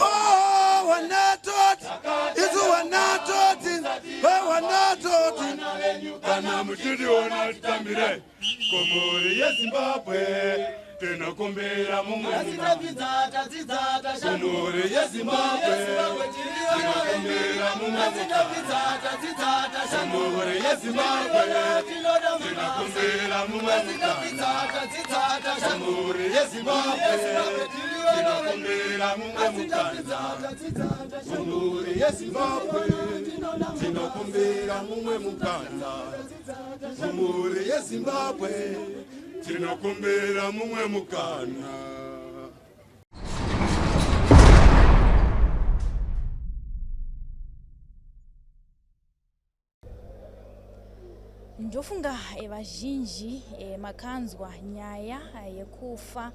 Oh, wanatoti isu wanatoti wanatoti Kana muchitiona titambire kumhuri yeZimbabwe, tinokumbira mumwe kumhuri yeZimbabwe, tinokumbira mumwe kumhuri yeZimbabwe, tinokumbira mumwe kumhuri yeZimbabwe, tinokumbira mumwe mukana kumhuri yeZimbabwe, tinokumbira mumwe mukana kumhuri yeZimbabwe, tinokumbira mumwe mukana. Ndofunga vazhinji makanzwa nyaya yekufa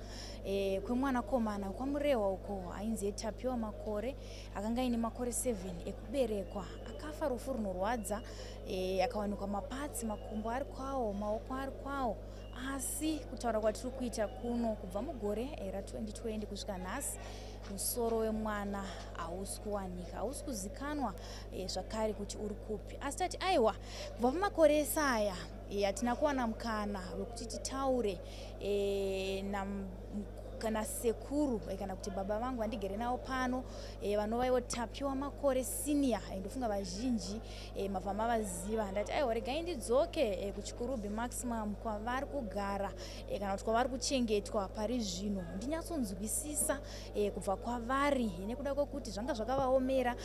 kwemwanakomana kwaMurehwa uko ainzi Tapiwa Makore, akanga aine makore 7 ekuberekwa. Akafa rufu runorwadza, akawanikwa mapatsi, makumbo ari kwawo, maoko ari kwawo. Asi kutaura kwatiri kuita kuno, kubva mugore ra2020 kusvika nhasi, musoro wemwana hausi kuwanika, hausi kuzikanwa zvakare kuti uri kupi. Asi tati aiwa, kubva pamakore ese aya hatina kuwana mukana wekuti titaure na kana sekuru kana kuti baba vangu vandigere navo pano, vanova ivo Tapiwa Makore Senior. Ndofunga vazhinji mabva mavaziva. Ndati aiwa, regai ndidzoke kuChikurubi Maximum kwavari kugara kana kuti kwavari kuchengetwa pari zvino, ndinyatsonzwisisa kubva kwavari, nekuda kwekuti zvanga zvakavaomera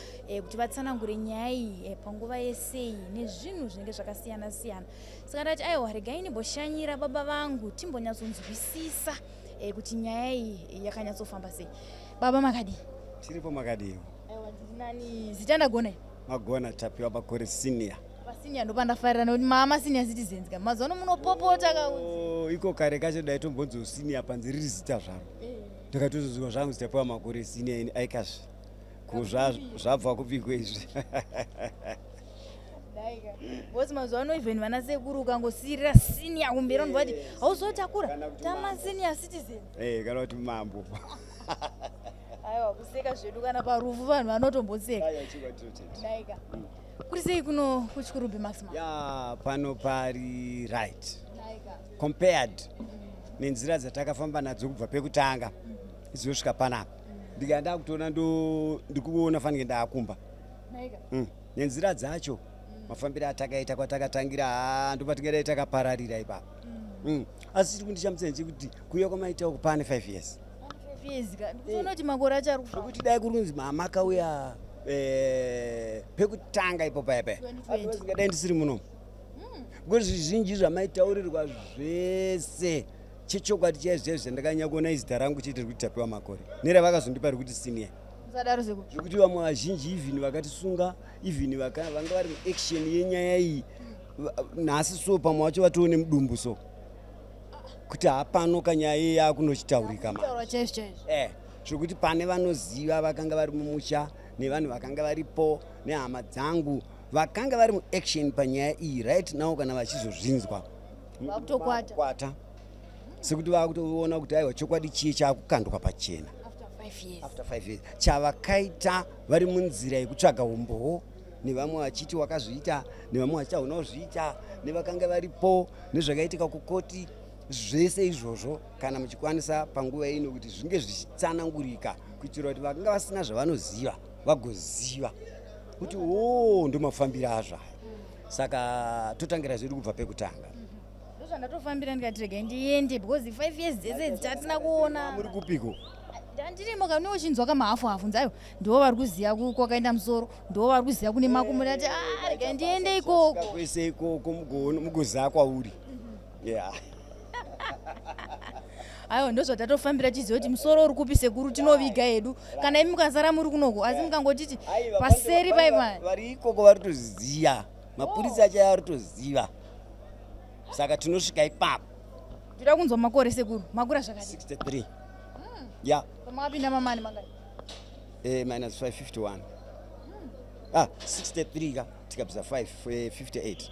kuti vatsanangure nyaya iyi panguva yesei nezvinhu zvinenge zvakasiyana siyana. Saka ndati aiwa, regai ndimboshanyira baba vangu timbonyatsonzwisisa kuti nyaya iyi yakanyatsofamba sei. Baba, makadii? Tiripo, makadiwo? Aiwa, ndiri nani. Zita ndagona iyi? Magona, Tapiwa Makore Senior. Pasenior ndopandafarira, nekuti mama senior citizens ka mazuva ano munopopota ka. Oh, iko kare kacho dai tombonzi usenior panzi riri zita zvaro, ndakatozozwa zvangu Tapiwa Makore Senior ini aikazve ko zvabva kupiko izvi? Because mazuva ano even vana sekuru ukangosiyirira senior kumberi, vanobva vati hauzotakura tama senior citizen. Kana kuti mambo. Aiwa, kuseka zvedu, kana parufu vanhu vanotomboseka. Daika kuri sei kuno kuChikurubi Maximum? Ya, pano pari right compared nenzira dzatakafamba nadzo kubva pekutanga izosvika panapa. Ndikaya ndakutoona ndo ndikuona fanike ndaakumba. Nenzira dzacho, mafambiro atakaita kwatakatangira, haa, ndopatingadai takapararira ipapo. Asi chiri kundishamisa ndechekuti kuuya kwamaita uku pane 5 years. 5 years ka, ndikutoona kuti makore acho ari kufamba. Zvekuti dai kuri kunzi mama kauya pekutanga ipo paya paya, 2020. Otherwise ngadai ndisiri munomu, because zvizhinji zvamaitaurirwa zvese chechokwadi chaizvo chaizvo zvandakanyanya kuona izita rangu chete rekuti Tapiwa Makore neravakazondipa rekuti Senior. Musadaro, sekuru. Zvekuti vamwe vazhinji even vakatisunga, even vanga vari muaction yenyaya iyi, nhasi so pamwe vacho vatoo mudumbu so kuti hapano kanyaya iyi yakunochitaurika ma Kutaura chaizvo chaizvo. Zvokuti pane vanoziva vakanga vari mumusha nevanhu vakanga varipo nehama dzangu vakanga vari muaction panyaya iyi, right now kana vachizozvinzwa Vakutokwata. Kwata sekuti vakutoona kuti aiwa, chokwadi chiye chaakukandwa pachena. After 5 years. After 5 years chavakaita vari munzira yekutsvaga umbowo, nevamwe vachiti wakazviita, nevamwe vachiti hauna kuzviita, nevakanga varipo, nezvakaitika kukoti, zvese izvozvo, kana muchikwanisa panguva ino kuti zvinge zvichitsanangurika kuitira kuti vakanga vasina zvavanoziva vagoziva kuti o ndomafambiro azvo aya. Saka totangira zvedu kubva pekutanga. Ndozvandatofambira, ndikati regai ndiende because 5 years dzese idzi tatina kuona. Muri kupiko? Ndandirimo kani, uchinzwa kamahafu hafu nzayo, ndo vari kuziva kwakaenda musoro, ndo vari kuziva kune makumbo. Ndati a regai ndiende ikoko. Kwese ikoko mugoziva kwauri, yeah. Aiwa, ndozvatatofambira tizive kuti musoro uri kupi, sekuru, tinoviga hedu kana imi mukasara muri kunoko, asi mukangotiti Aiwa, paseri paipa. Vari ikoko vari kutoziva, mapurisa acho vari kutoziva, saka tinosvika ipapo. Ndoda kunzwa makore, sekuru, makura zvakadii? 63, ya. Pamakapinda mamani mangani? Minus 5, 51, ah, 63 ka, tikabvisa 5, 58.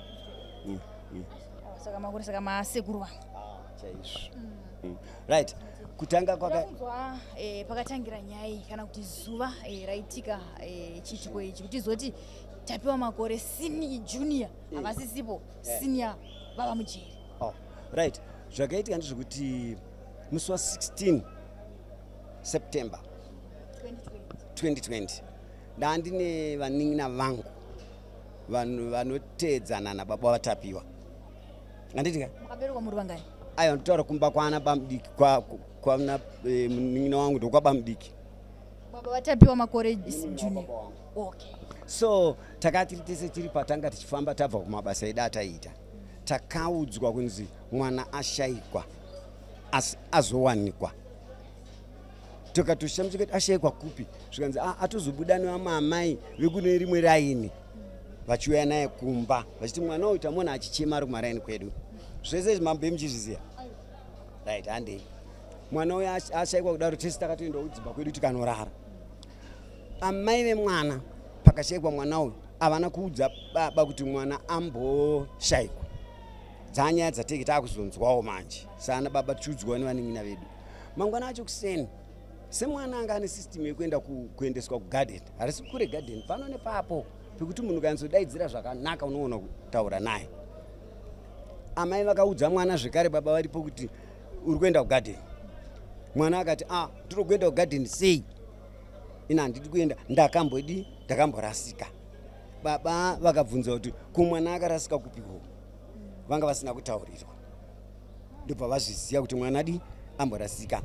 Saka makore, saka masekuru vangu. Chaizvo. Right. Kutanga kwaka Ndakunzwa pakatangira nyaya iyi kana kuti zuva raitika chiitiko ichi, kuti zoti Tapiwa Makore senior, junior havasisipo, senior vava mujeri. Oh, right. Zvakaitika ndezvekuti musi wa16 September 2020. 2020 ndandine vanin'ina vangu, vanhu vanoteedzana nababa vaTapiwa, handiti ka? Makaberekwa muri vangani? Aiwa, ndotaura kumba kwana bamudiki, kwana munin'ina wangu, ndokwabamudiki. Baba vaTapiwa Makore junior, okay. So takatiri tese tiri patanga tichifamba tabva kumabasa edu ataiita, takaudzwa kunzi mwana ashayikwa asi azowanikwa. Tikatoshamisika kuti ashayikwa kupi? Zvikanzi, "Ah, atozobuda nevamwe amai vekune rimwe raini vachiuya naye kumba, vachiti mwana uyu tamuona achichema ari kumaraini kwedu." Zvese izvi mambo muchizviziva, right? Handei. Mwana uyu ashayikwa kudaro, tese takatoendawo kudzimba kwedu tikanorara. Amai vemwana, pakashayikwa mwana uyu, havana kuudza baba kuti mwana amboshayikwa. Dzanyaya dzatenge taakuzonzwawo manje saana baba, tichiudzwawo nevanin'ina vedu. Mangwana acho kuseni, semwana anga ane system yekuenda kuendeswa kugarden, harisi kure garden, pano nepapo pekuti munhu ukanyatsodaidzira zvakanaka unoona kutaura naye. Amai vakaudza mwana zvekare baba varipo kuti uri kuenda kugarden. Mwana akati, "A, tiri kuenda kugarden sei? Ina handidi kuenda, ndakambodi, ndakamborasika." Baba vakabvunza kuti kumwana akarasika kupiko? Vanga vasina kutaurirwa. Ndobva vazviziva kuti mwana di amborasika.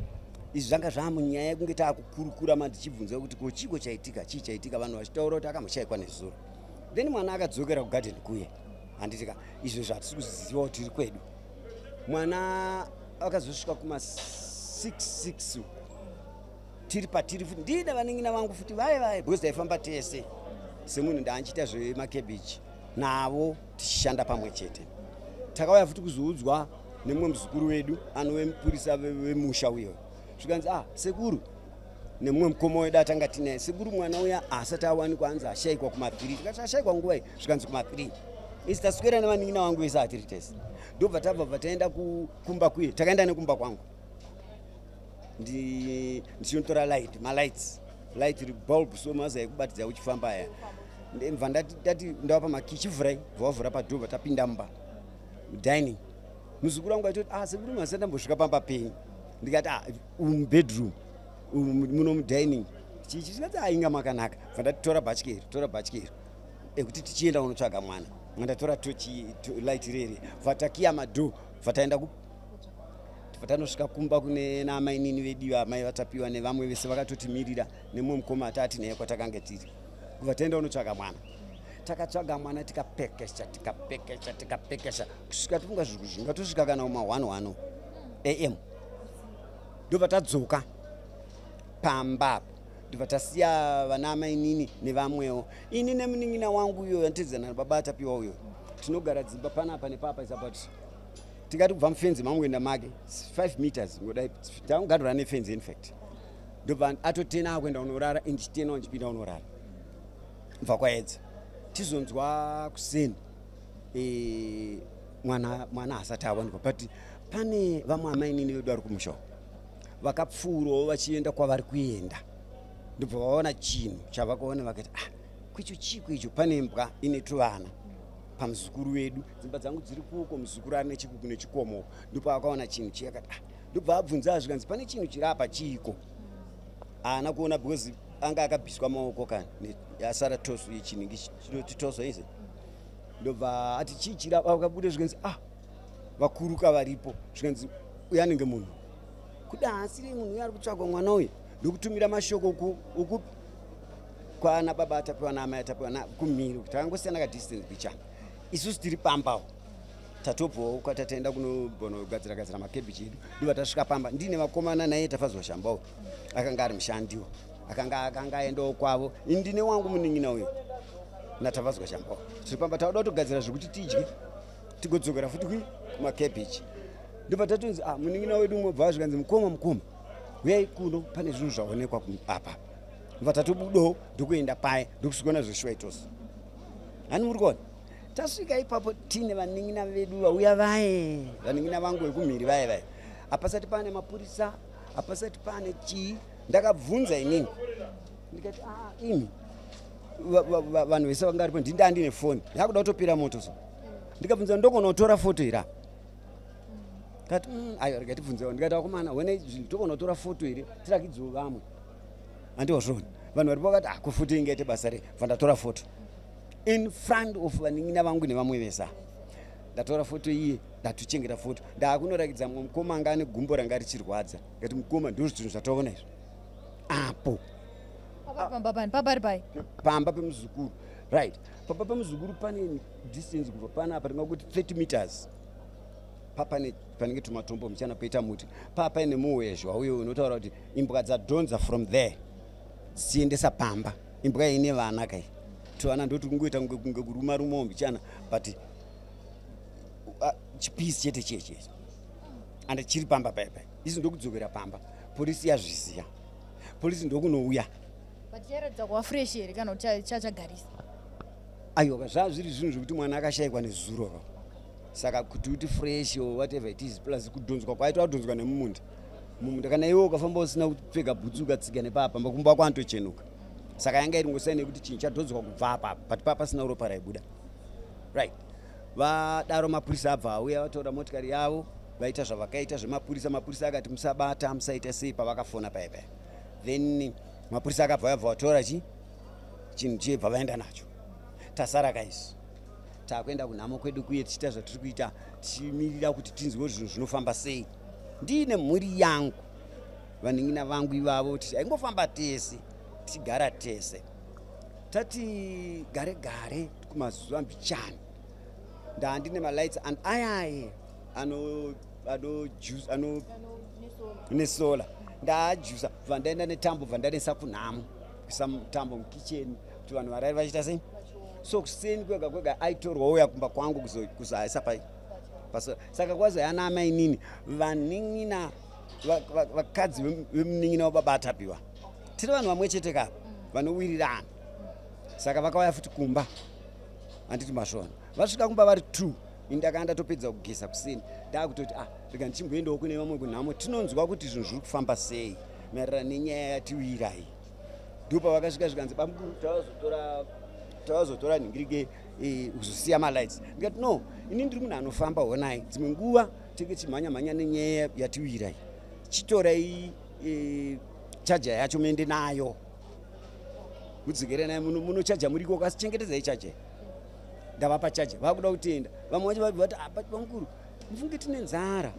Izvi zvanga zvaamunyaya yekunge taakukurukura ma tichibvunza kuti ko chiko chaitika, chii chaitika, vanhu vachitaura kuti akamboshayikwa nezuro, then mwana akadzokera kugadheni kuye, handitika? Izvo zvatisi kuziva kuti tiri kwedu. Mwana akazosvika kuma 66 uku, tiri patiri futi, ndine vanin'ina vangu futi vaye vaye, because taifamba tese semunhu ndaanchiita zvemakebichi navo, tichishanda pamwe chete. Takauya futi kuzoudzwa nemumwe muzukuru wedu anove mupurisa vemusha uyo. Zvikanzi, "Ah, sekuru," nemumwe mukoma wedu atanga tinaye, "Sekuru, mwana uya asati awanikwa, anzi ashayikwa kuma3." Tikati, "Ashayikwa nguva iyi?" Zvikanzi, "Kuma3." Isi taswera nevanin'ina vangu vese, hatiri tese. Ndobva tabva bva taenda kumba kuye. Takaenda nekumba kwangu, ndichinotora light, malights, light bulb, so maza ekubatidza uchifamba aya. Ndibva ndati ndavapa makey, "Chivhurai." Bva wavhura padhoo, tapinda mumba dining. Muzukuru wangu aitoti, "Ah, sekuru, masati ndambosvika pamba penyu." Ndikati, "Ah, umu mubedroom, umu muno mudining." Chichi zvikati, "Ainga makanaka." Bva ndati, "Tora bhatyi iri, tora bhatyi iri," ekuti tichienda kunotsvaga mwana. Ndatora tochi light rere, bva takiya madhoo, bva taenda ku bva tanosvika kumba kune naamainini vedu, amai vaTapiwa, nevamwe vese vakatotimirira, nemumwe mukoma atati naye kwatakange tiri. Kubva taenda kunotsvaga mwana, takatsvaga mwana, tikapekesha, tikapekesha, tikapekesha kusvika tifunga zvingatosvika kana kuma 11 am. Ndobva tadzoka pamba apo, ndobva tasiya vana amainini nevamwewo. Ini nemunin'ina wangu uyo anotedzana nababa aTapiwa uyo, tinogara dzimba panapa nepapa, is about tingati kubva mufenzi mangu kuenda make 5 meters ngodai, tangogadura nefenzi in fact. Ndobva atotena akuenda kunorara, indichitenawo ndichipinda kunorara. Bva kwaedza, tizonzwa kuseni mwana hasati awanikwa, but pane vamwe amainini vedu vari kumusha vakapfuurawo vachienda kwavari kuenda, ndobva vaona chinhu chavakaona, vakati, "Ah, kwicho chiko icho?" Pane mbwa ine tuvana pamuzukuru wedu, dzimba dzangu dziri kuko, muzukuru ari nechikuku nechikomo. Ndopavakaona chinhu chiya, akati, "Ah." Ndobva abvunza, zvikanzi, "Pane chinhu chiri apa, chiiko?" Haana kuona because anga akabviswa maoko kani, asara toso yechinhu chinoti toso ize. Ndobva ati, "Chii chiri apa?" Akabuda, zvikanzi, "Ah, vakuruka varipo." Zvikanzi, "Uyu anenge munhu kuda, asiri munhu uyu ari kutsvagwa mwana uyu." Ndokutumira mashoko uku kwana baba aTapiwa naamai aTapiwa kumhiri, takangosiyana kadistance bichana. Isusu tiri pambawo, tatobvawo kwatataenda kunogadzira gadzira makebhichi edu. Ndobva tasvika pamba ndine vakomana, naye Tafadzwa Shambawo akanga ari mushandiwo, akanga aendawo kwavo. Ini ndine wangu munin'ina uyo naTafadzwa Shambawo, tiri pamba, tauda kutogadzira zvekuti tidye tigodzokera futi kumakebhichi. Ndobva tatonzi, "Ah, munin'ina wedu umwe." Bva zvikanzi, "Mukoma, mukoma, uyai kuno, pane zvinhu zvaonekwa apa." Ndobva tatobudawo ndokuenda paya, ndokusvikaona zveshuwa itoso. Hani muri kuona, tasvika ipapo tiine vanin'ina vedu vauya vaye, vanin'ina vangu vekumhiri vaye vaye. Hapasati pane mapurisa. Hapasati pane chii. Ndakabvunza inini ndikati, ah, imi vanhu vese vanga varipo, ndini ndandine foni yakuda kutopira moto, so ndikabvunza, ndokonotora foto here apa? Kati, aiwa, rega tibvunzewo." Ndikati, "Akomana, wene zvinhu, tokonotora foto here tirakidzewo vamwe?" Handiwa zvona, vanhu varipo vakati, "Ah, kufoto ingaite basa rei?" Bva ndatora foto in front of vanin'ina vangu nevamwe vese ava. Ndatora foto iye, ndatochengeta foto, ndaakunorakidza mumwe mukoma anga ane gumbo ranga richirwadza. Ndikati, "Mukoma, ndo zvinhu zvataona izvi apo." Pamba pani? Papari pai? Pamba pemuzukuru, right, pamba pemuzukuru. Pane distance kubva panapa, ringakuti 30 meters. Papane panenge tumatombo muchana, poita muti, paa paine muwezhwa uyo unotaura kuti imbwa dzadhonza from there dzichiendesa pamba. Imbwa ine vana kai, tuvana ndoti kungoita kunge kuruma rumawo mbichana, but chipisi chete chiye chiye and chiri pamba pai pai. Isi ndokudzokera pamba, polisi yazviziya, polisi ndokunouya. But chairatidza kuva fresh here kana kuti chachagarisa? Aiwa, zvaa zviri zvinhu zvekuti mwana akashayikwa nezuro ka, saka kuti uti fresh or whatever it is, plus kudhonzwa kwaitwa, kudhonzwa nemumunda mumunda. Kana iwe ukafamba usina kupfeka bhutsu, ukatsika nepapa, makumbo ako anotochenuka. Saka yanga iri ngosaini yekuti chinhu chadhonzwa kubva apapa, but paa pasina ropa raibuda, right? Vadaro, mapurisa abva auya, vatora motikari yavo, vaita zvavakaita zvemapurisa. Mapurisa akati, "Musabata, musaita sei." Pavakafona paya paya, then mapurisa akabva vabva vatora chi chinhu chibva vaenda nacho. Tasara kaisi, takuenda kunhamo kwedu kuye, tichiita zvatiri kuita, tichimirira kuti tinzwe zvinhu zvinofamba sei. Ndiine mhuri yangu, vanin'ina vangu ivavo, aingofamba tese, tichigara tese. Tati gare gare kumazuva mbichani, ndandine malights and ayaye ano ano juice ano nesolar, ndaajusa. Bva ndaenda netambo, bva ndanesa kunhamo, kuisa tambo mukicheni kuti vanhu varari vachiita sei. So kuseni kwega kwega aitorwa uya kumba kwangu kuzoaisa pai pasolar. Saka kwazoya amainini, vanin'ina, vakadzi vemunin'ina wababa Atapiwa. Tiri vanhu vamwe chete kapa, vanowirirana. Saka vakauya futi kumba, handiti masvona? Vasvika kumba vari two. Ini ndakanga ndatopedza kugeza kuseni, ndaakutoti, "Ah, rega ndichimboendawo kune vamwe kunhamo, tinonzwa kuti zvinhu zviri kufamba sei maererano nenyaya yatiwirai." Ndo pavakasvika, zvikanzi, "Bamukuru, tavazotora nhingirike kuzosiya malights." Ndikati, "No, ini ndiri munhu anofamba, honai, dzimwe nguva tinge tichimhanya mhanya nenyaya yatiwirai. Chitorai chaja yacho, muende nayo, mudzokere nayo, munochaja muriko, kasi chengetedzai chaja." Ndavapa chaja, vakuda kutenda. Vamwe vacho vabva vati, "Ah, but bamukuru, mufunge tine nzara,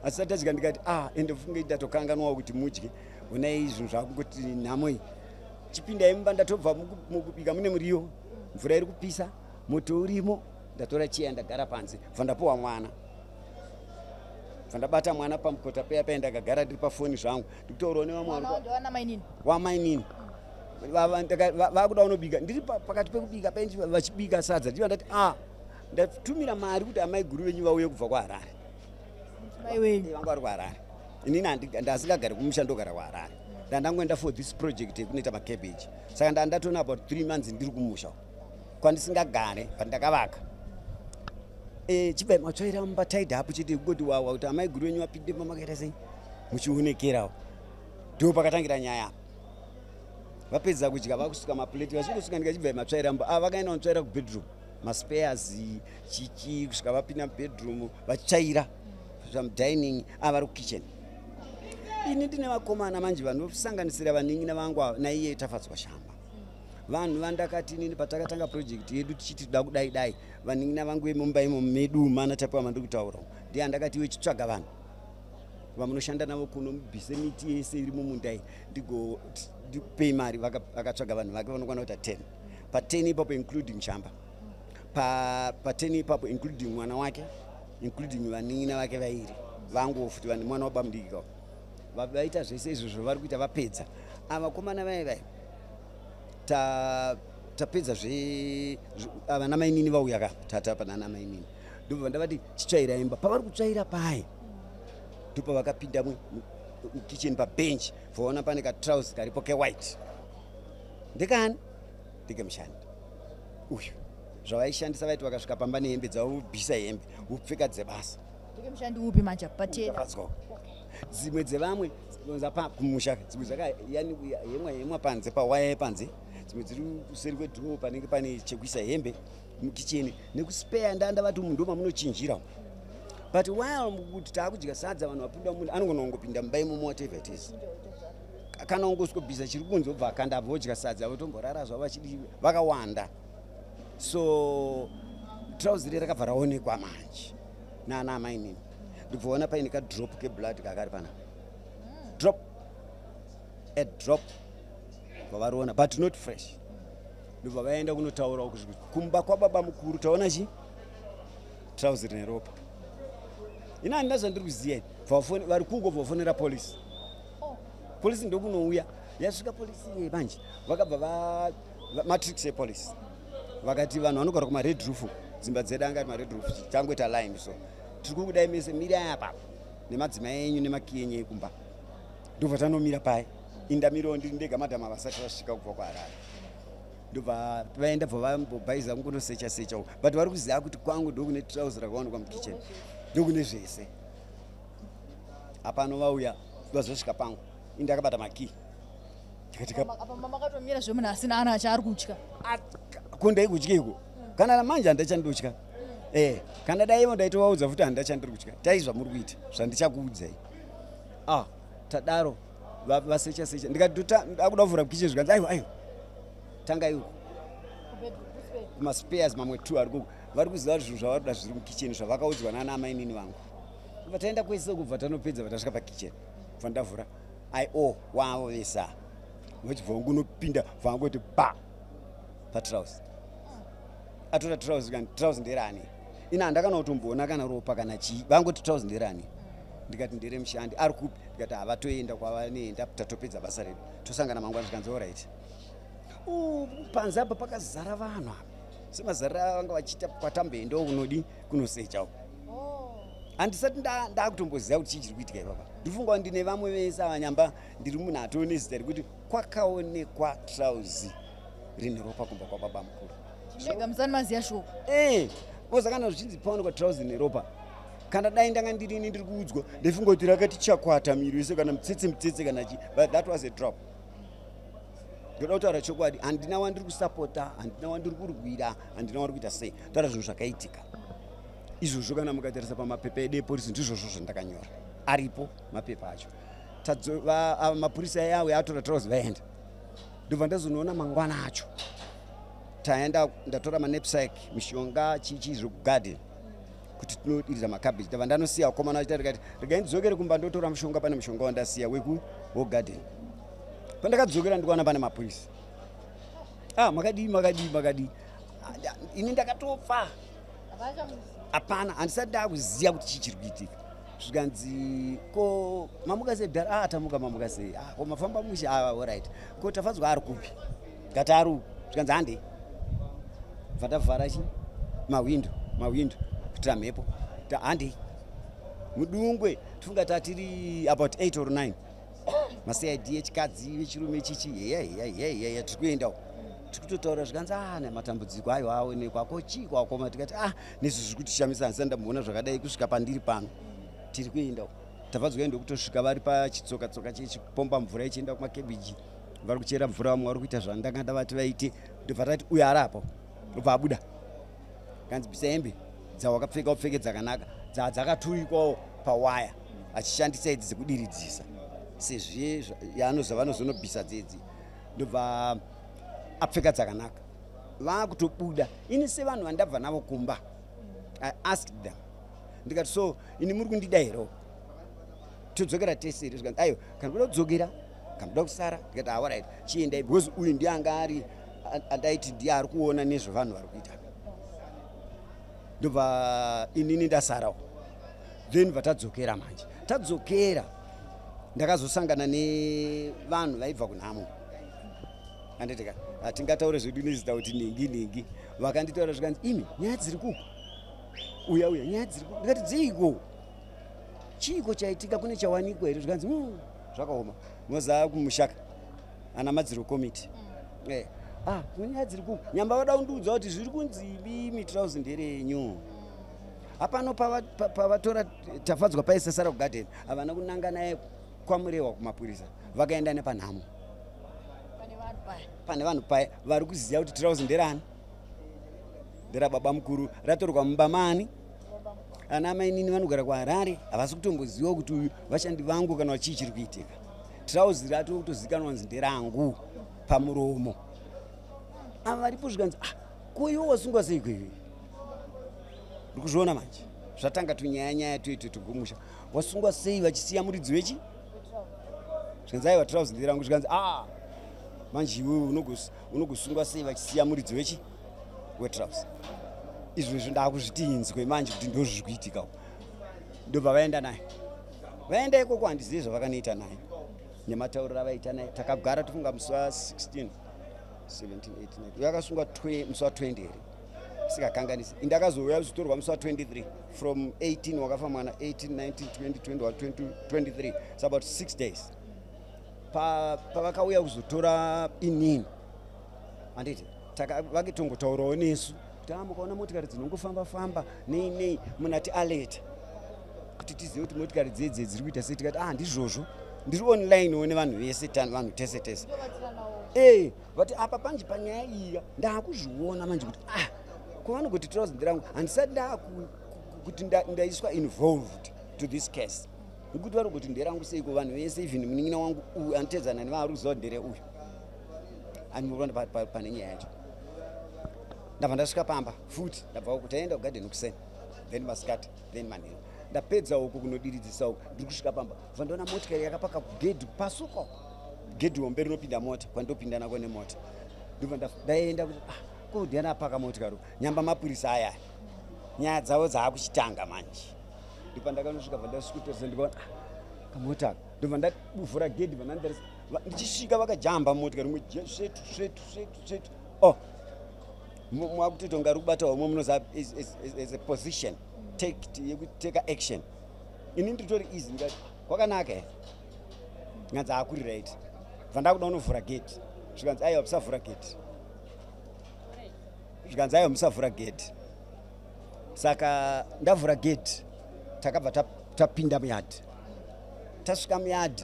asi tadya." Ndikati, "Ah, ende mufunge ndatokanganwawo kuti mudye. Honai zvinhu zvakungoti nhamo iyi. Chipindai mumba, ndatobva mukubika, mune muriwo, mvura iri kupisa, moto urimo." Ndatora chiya, ndagara panze, bva ndapuwa mwana, bva ndabata mwana pamukota peya paya. Ndakagara ndiri pafoni zvangu, ndikutaurawo nevamwe Wana mainini? Wamainini vakuda kunobika. Ndiri pakati pekubika painji, vachibika sadza, ndiva ndati, "A, ndatumira mari kuti amai guru venyu vauye kubva kuHarare." Mai wenyu? Vanga vari kuHarare. Inini ndasingagari kumusha, ndogara kuHarare. Ndandangoenda for this project yekunoita macabbage. Saka ndandatona about 3 months ndiri kumusha kwandisingagare, pandakavaka. Chibvai matsvaira mumba, tidy up chete, kungoti wawa kuti amai guru venyu vapinde mamakaita sei, muchionekerawo. Ndo pakatangira nyaya. Vapedza kudya, vakusuka mapureti, vachingosvika ndikachibvai matsvaira mumba. Ah, vakaenda kunotsvaira kubedroom, maspares chichi, kusvika vapinda mubedroom vachitsvaira, kusvika mudining. Ah, vari kukitchen. Ini ndine vakomana manje vanosanganisira vanin'ina vangu ava naiye Tafadzwa Shamba, vanhu vandakati inini patakatanga project yedu tichiti toda kudai dai, vanin'ina vangu vemumba imo medu mana Tapiwa mandiri kutaura, ndiye andakati, "Iwe, chitsvaga vanhu vamunoshanda navo kuno, mubvise miti yese iri mumunda iyi, ndigopei mari." Vakatsvaga vanhu vake vanokwana kuita 10. Pa10 ipapo including Shamba, pa10 ipapo including mwana wake, including vanin'ina vake vairi vanguwo futi, vane mwana wabamudiki kawo. Vaita zvese izvozvo vari kuita, vapedza. Avakomana vai vai tapedza zve vana mainini vauya ka, tata pana mainini, ndobva ndavati, "Chitsvaira imba." Pavari kutsvaira pai, ndopavakapinda mukitchen, pabench vaona pane katrausi karipo kewhite. Ndekani? Ndekemushandi uyu. Zvavaishandisa, vaiti vakasvika pamba nehembe dzavo, vobvisa hembe, vopfeka dzebasa. Ndeke mushandi upi manje patena? Tafadzwa. Dzimwe dzevamwe kumusha, dzimwe dzakayemwa yemwa panze pawaya yepanze, dzimwe dziri kuseri kwedhoo panenge pane chekuisa hembe mukicheni nekuspeya. Ndandavati umu ndo mamunochinjira, but while kuti taakudya sadza, vanhu vapinda munhu anogona kungopinda mumba imomo, whatever it is, kana ungosvikobvisa chiri kunze, obva akanda, abva odya sadza, votomborara zvavo vachidi vakawanda. So trouser rakabva raonekwa manje naana amainini. Ndibvaona paine kadrop keblood kakari panapa, drop, a drop vavariona, but not fresh. Ndobva vaenda kunotaura kumba kwababa mukuru, taona chi trouser neropa. Ina handina zvandiri kuziva. Vari kuko vafonera polisi. Polisi ndokunouya. Yasvika polisi manje, vakabva matrix epolisi vakati vanhu vanogara kumared roof, dzimba dzedu anga ari mared roof, tangoita line. So tiri kukudai mese, mirai apapo nemadzimai enyu nemakiyi enyu ekumba. Ndobva tanomira pai, indamirawo ndiri ndega, madhama vasati vasvika kubva kuHarare. Ndobva vaenda, bva vambobhaiza kungonosecha secha, but vari kuziva kuti kwangu ndokune trouser rakawanikwa mukitchen, ndokune zvese. Hapano vauya vazosvika pangu, indakabata makii. Apa makatomira zvemunhu asina ana chaari kutya. Ko ndaikutyiko? Kana manje handachandotya. Kana dai ivo ndaitovaudza futi handachandiri kutya, tai zvamuri kuita zvandichakuudzai. Ah, tadaro vasecha secha, ndikati akuda kuvhura kitchen, zvikanzi aiwa, aiwa, tanga iwo kumaspares mamwe two ari kuko. Vari kuziva zvinhu zvavari kuda zviri mukitchen zvavakaudzwa nana amainini vangu. Kubva taenda kwese, kubva tanopedza, vatasvika pakitchen, bva ndavhura io wavo vesa, vachibva vangunopinda, vangoti ba patrouser. Atora trouser kani, trouser nderani? Ina handakana kutomboona kana ropa kana chii. Vangoti trouser nderani? Ndikati nderemushandi. Ari kupi? Ndikati havatoenda kwavanoenda, tatopedza basa redu, tosangana mangwana. Zvikanzi alright. Panze apa pakazara vanhu apa, semazariro avanga vachiita kwatamboendawo kunodi kunosecha uko. Handisati ndakutomboziva kuti chii chiri kuitika ipapa. Ndifunga kuti ndine vamwe vese avanyamba, ndiri munhu atoone zita rekuti kwakaonekwa trouser rine ropa kumba kwababa mukuru. Mega musani maziya shoko. Koza kana zvichinzi paonekwa trouser neropa, kana dai ndanga ndirini ndiri kuudzwa, ndaifunga kuti rakati chakwata miri wese kana mutsetse mutsetse kana chi, but that was a drop. Ndoda kutaura chokwadi, handina wandiri kusapota, handina wandiri kurwira, handina wandiri kuita sei. Taura zvinhu zvakaitika izvozvo. Kana mukatarisa pamapepa edu epolisi, ndizvozvo zvandakanyora, aripo mapepa acho. Mapurisa ayawe atora trouser, vaenda. Ndobva ndazonoona mangwana acho, taenda, ndatora manapsack, mishonga, chichi zvekugarden kuti tinodiriza macabbage. Ndabva ndanosiya vakomana vachita, rikati regai ndidzokere kumba ndotora mushonga, pane mushonga wandasiya weku wogarden. Pandakadzokera ndikuona pane mapurisa. Ah, makadii, makadii, makadii? Ah, ini ndakatofa hapana, handisati ndakuziva kuti chii chiri kuitika. Zvikanzi ko mamuka sei dhara? Ah, tamuka. Mamuka sei? Ah, ko mafamba mushe? Ah, alright. Ko Tafadzwa ari kupi? Ngati ari uku. Zvikanzi handei. Bva tavhara chi mahwindo, mahwindo kuitira mhepo. Handei mudungwe. Tifunga tatiri about 8 or 9, maCID echikadzi, vechirume, chichi, heya heya heya heya, tiri kuendawo, tiri kutotaura. Zvikanzi ah, nematambudziko ayo aonekwa, ko chii kwakoma? Tikati ah, nezvi zviri kutishamisa, handisati ndamboona zvakadai kusvika pandiri pano. Tiri kuendawo. Tafadzwa ndokutosvika vari pachitsoka tsoka chechipomba mvura ichienda kumakebhiji, vari kuchera mvura, vamwe vari kuita zvandanga ndavati vaite. Ndobva tati uyo ari apo, ndobva abuda. Kanzi bvisa hembe dzawakapfeka, upfeke dzakanaka, dzakaturikwawo pawaya, achishandisa idzi dzekudiridzisa sezviye yaanoza vanozonobvisa dzedzi. Ndobva apfeka dzakanaka, vakutobuda. Ini sevanhu vandabva navo kumba, I asked them, ndikati so ini muri kundida here? Todzokera tese here? Zvikanzi aiwa, kana kuda kudzokera, kana kuda kusara. Ndikati alright, chiendai, because uyu ndiye anga ari andaiti ndiye ari kuona nezvevanhu vari kuita. Ndobva inini ndasarawo. Then vatadzokera manje, tadzokera ndakazosangana nevanhu vaibva kunhamo, handitika hatingataure zvedu nezita kuti ningi ningi. Vakanditaura, zvikanzi imi nyaya dziri kuko, uya uya, nyaya dziri kuko. Ndikati dziiko? Chiiko chaitika? Kune chawanikwa here? Zvikanzi zvakaoma, moziva kumushaka ana madziro komiti. Ah, nyaya dziri kuko, nyamba vada kundiudza kuti zviri kunzi imi trouser nderenyu. Hapano pavatora Tafadzwa paisasara kugadheni, havana kunanga naye kwaMurewa kumapurisa, vakaenda nepanhamo pane vanhu paya vari kuziva kuti tirauzi nderani, nderababa mukuru, ratorwa mumba mani. Ana mainini vanogara kuHarare havasi kutomboziva kuti uyu vashandi vangu kana chii chiri kuitika. Tirauzi rato kutozikanwa kunzi nderangu pamuromo. Ava varipo zvikanzi, ah, ko iwe wasungwa sei kweiwe? Ndiri kuzviona manje zvatanga tunyaya nyaya tuite tugumusha. Wasungwa sei vachisiya muridzi wechi? Zvikanzi aiwa, tirauzi nderangu. Zvikanzi, ah, manje iwewe unogosungwa sei vachisiya muridzi wechi wetirauzi? Izvozvo ndakuzviti inzwe manje kuti ndo zviri kuitika. Ndobva vaenda naye, vaenda ikoko, handizivi zvavakanoita naye nematauriro avaita naye. Takagara tofunga musi wa16, 17, 18, uyo akasungwa musi wa20 here, sikakanganisi. Indakazouya kuzotorwa musi wa23. From 18 wakafa mwana, 18, 19, 20, 21, 22, 23, it's about 6 days pavakauya kuzotora inini. Handiti vakitongotaurawo nesu kuti a mukaona motikari dzinongofamba famba nei nei, munati alert kuti tizive kuti motikari dzedze dziri kuita sei. Tikati, ah, ndizvozvo, ndiri online wo nevanhu vese, vanhu tese tese. E but apa panje panyaya iya ndaakuzviona manje kuti, ah, kwavanogoti tirauzi nderangu, handisati ndaakuti ndaiswa involved to this case, nekuti vari kuti nderangu seiko? Vanhu vese, even munin'ina wangu uyu anotedzana nevaari kuziva kuti ndere uyu. Andinoona pane nyaya yacho. Ndabva ndasvika pamba futi, ndabva uku, taenda kugadheni kuseni, then masikati, then manheru. Ndapedza uku kunodiridzisa uku, ndiri kusvika pamba, bva ndaona motikari yakapaka kugedhi pasuko, gedhi hombe rinopinda mota, kwandopinda nako nemota. Ndobva ndaenda kuti, ah, ko ndiani apaka motikari? Nyamba mapurisa aya, nyaya dzavo dzaakuchitanga manje. Ndopandakanosvika, bva ndasvikotarisa, ndikaona, ah, kamota aka. Ndobva ndavhura gedhi, bva ndandarisa, ndichisvika vakajamba motikari rimwe svetu svetu svetu svetu. Oh, mwakutoita kunge ari kubata homwe, munoziva, as a position take yekuteka action. Ini nditori easy, ndikati, kwakanaka here? Nganzi akuri right. Bva ndakuda unovhura gate, zvikanzi, aiwa, musavhura gate. Zvikanzi, aiwa, musavhura gate. Saka ndavhura gate, takabva tapinda muyadhi. Tasvika muyadhi,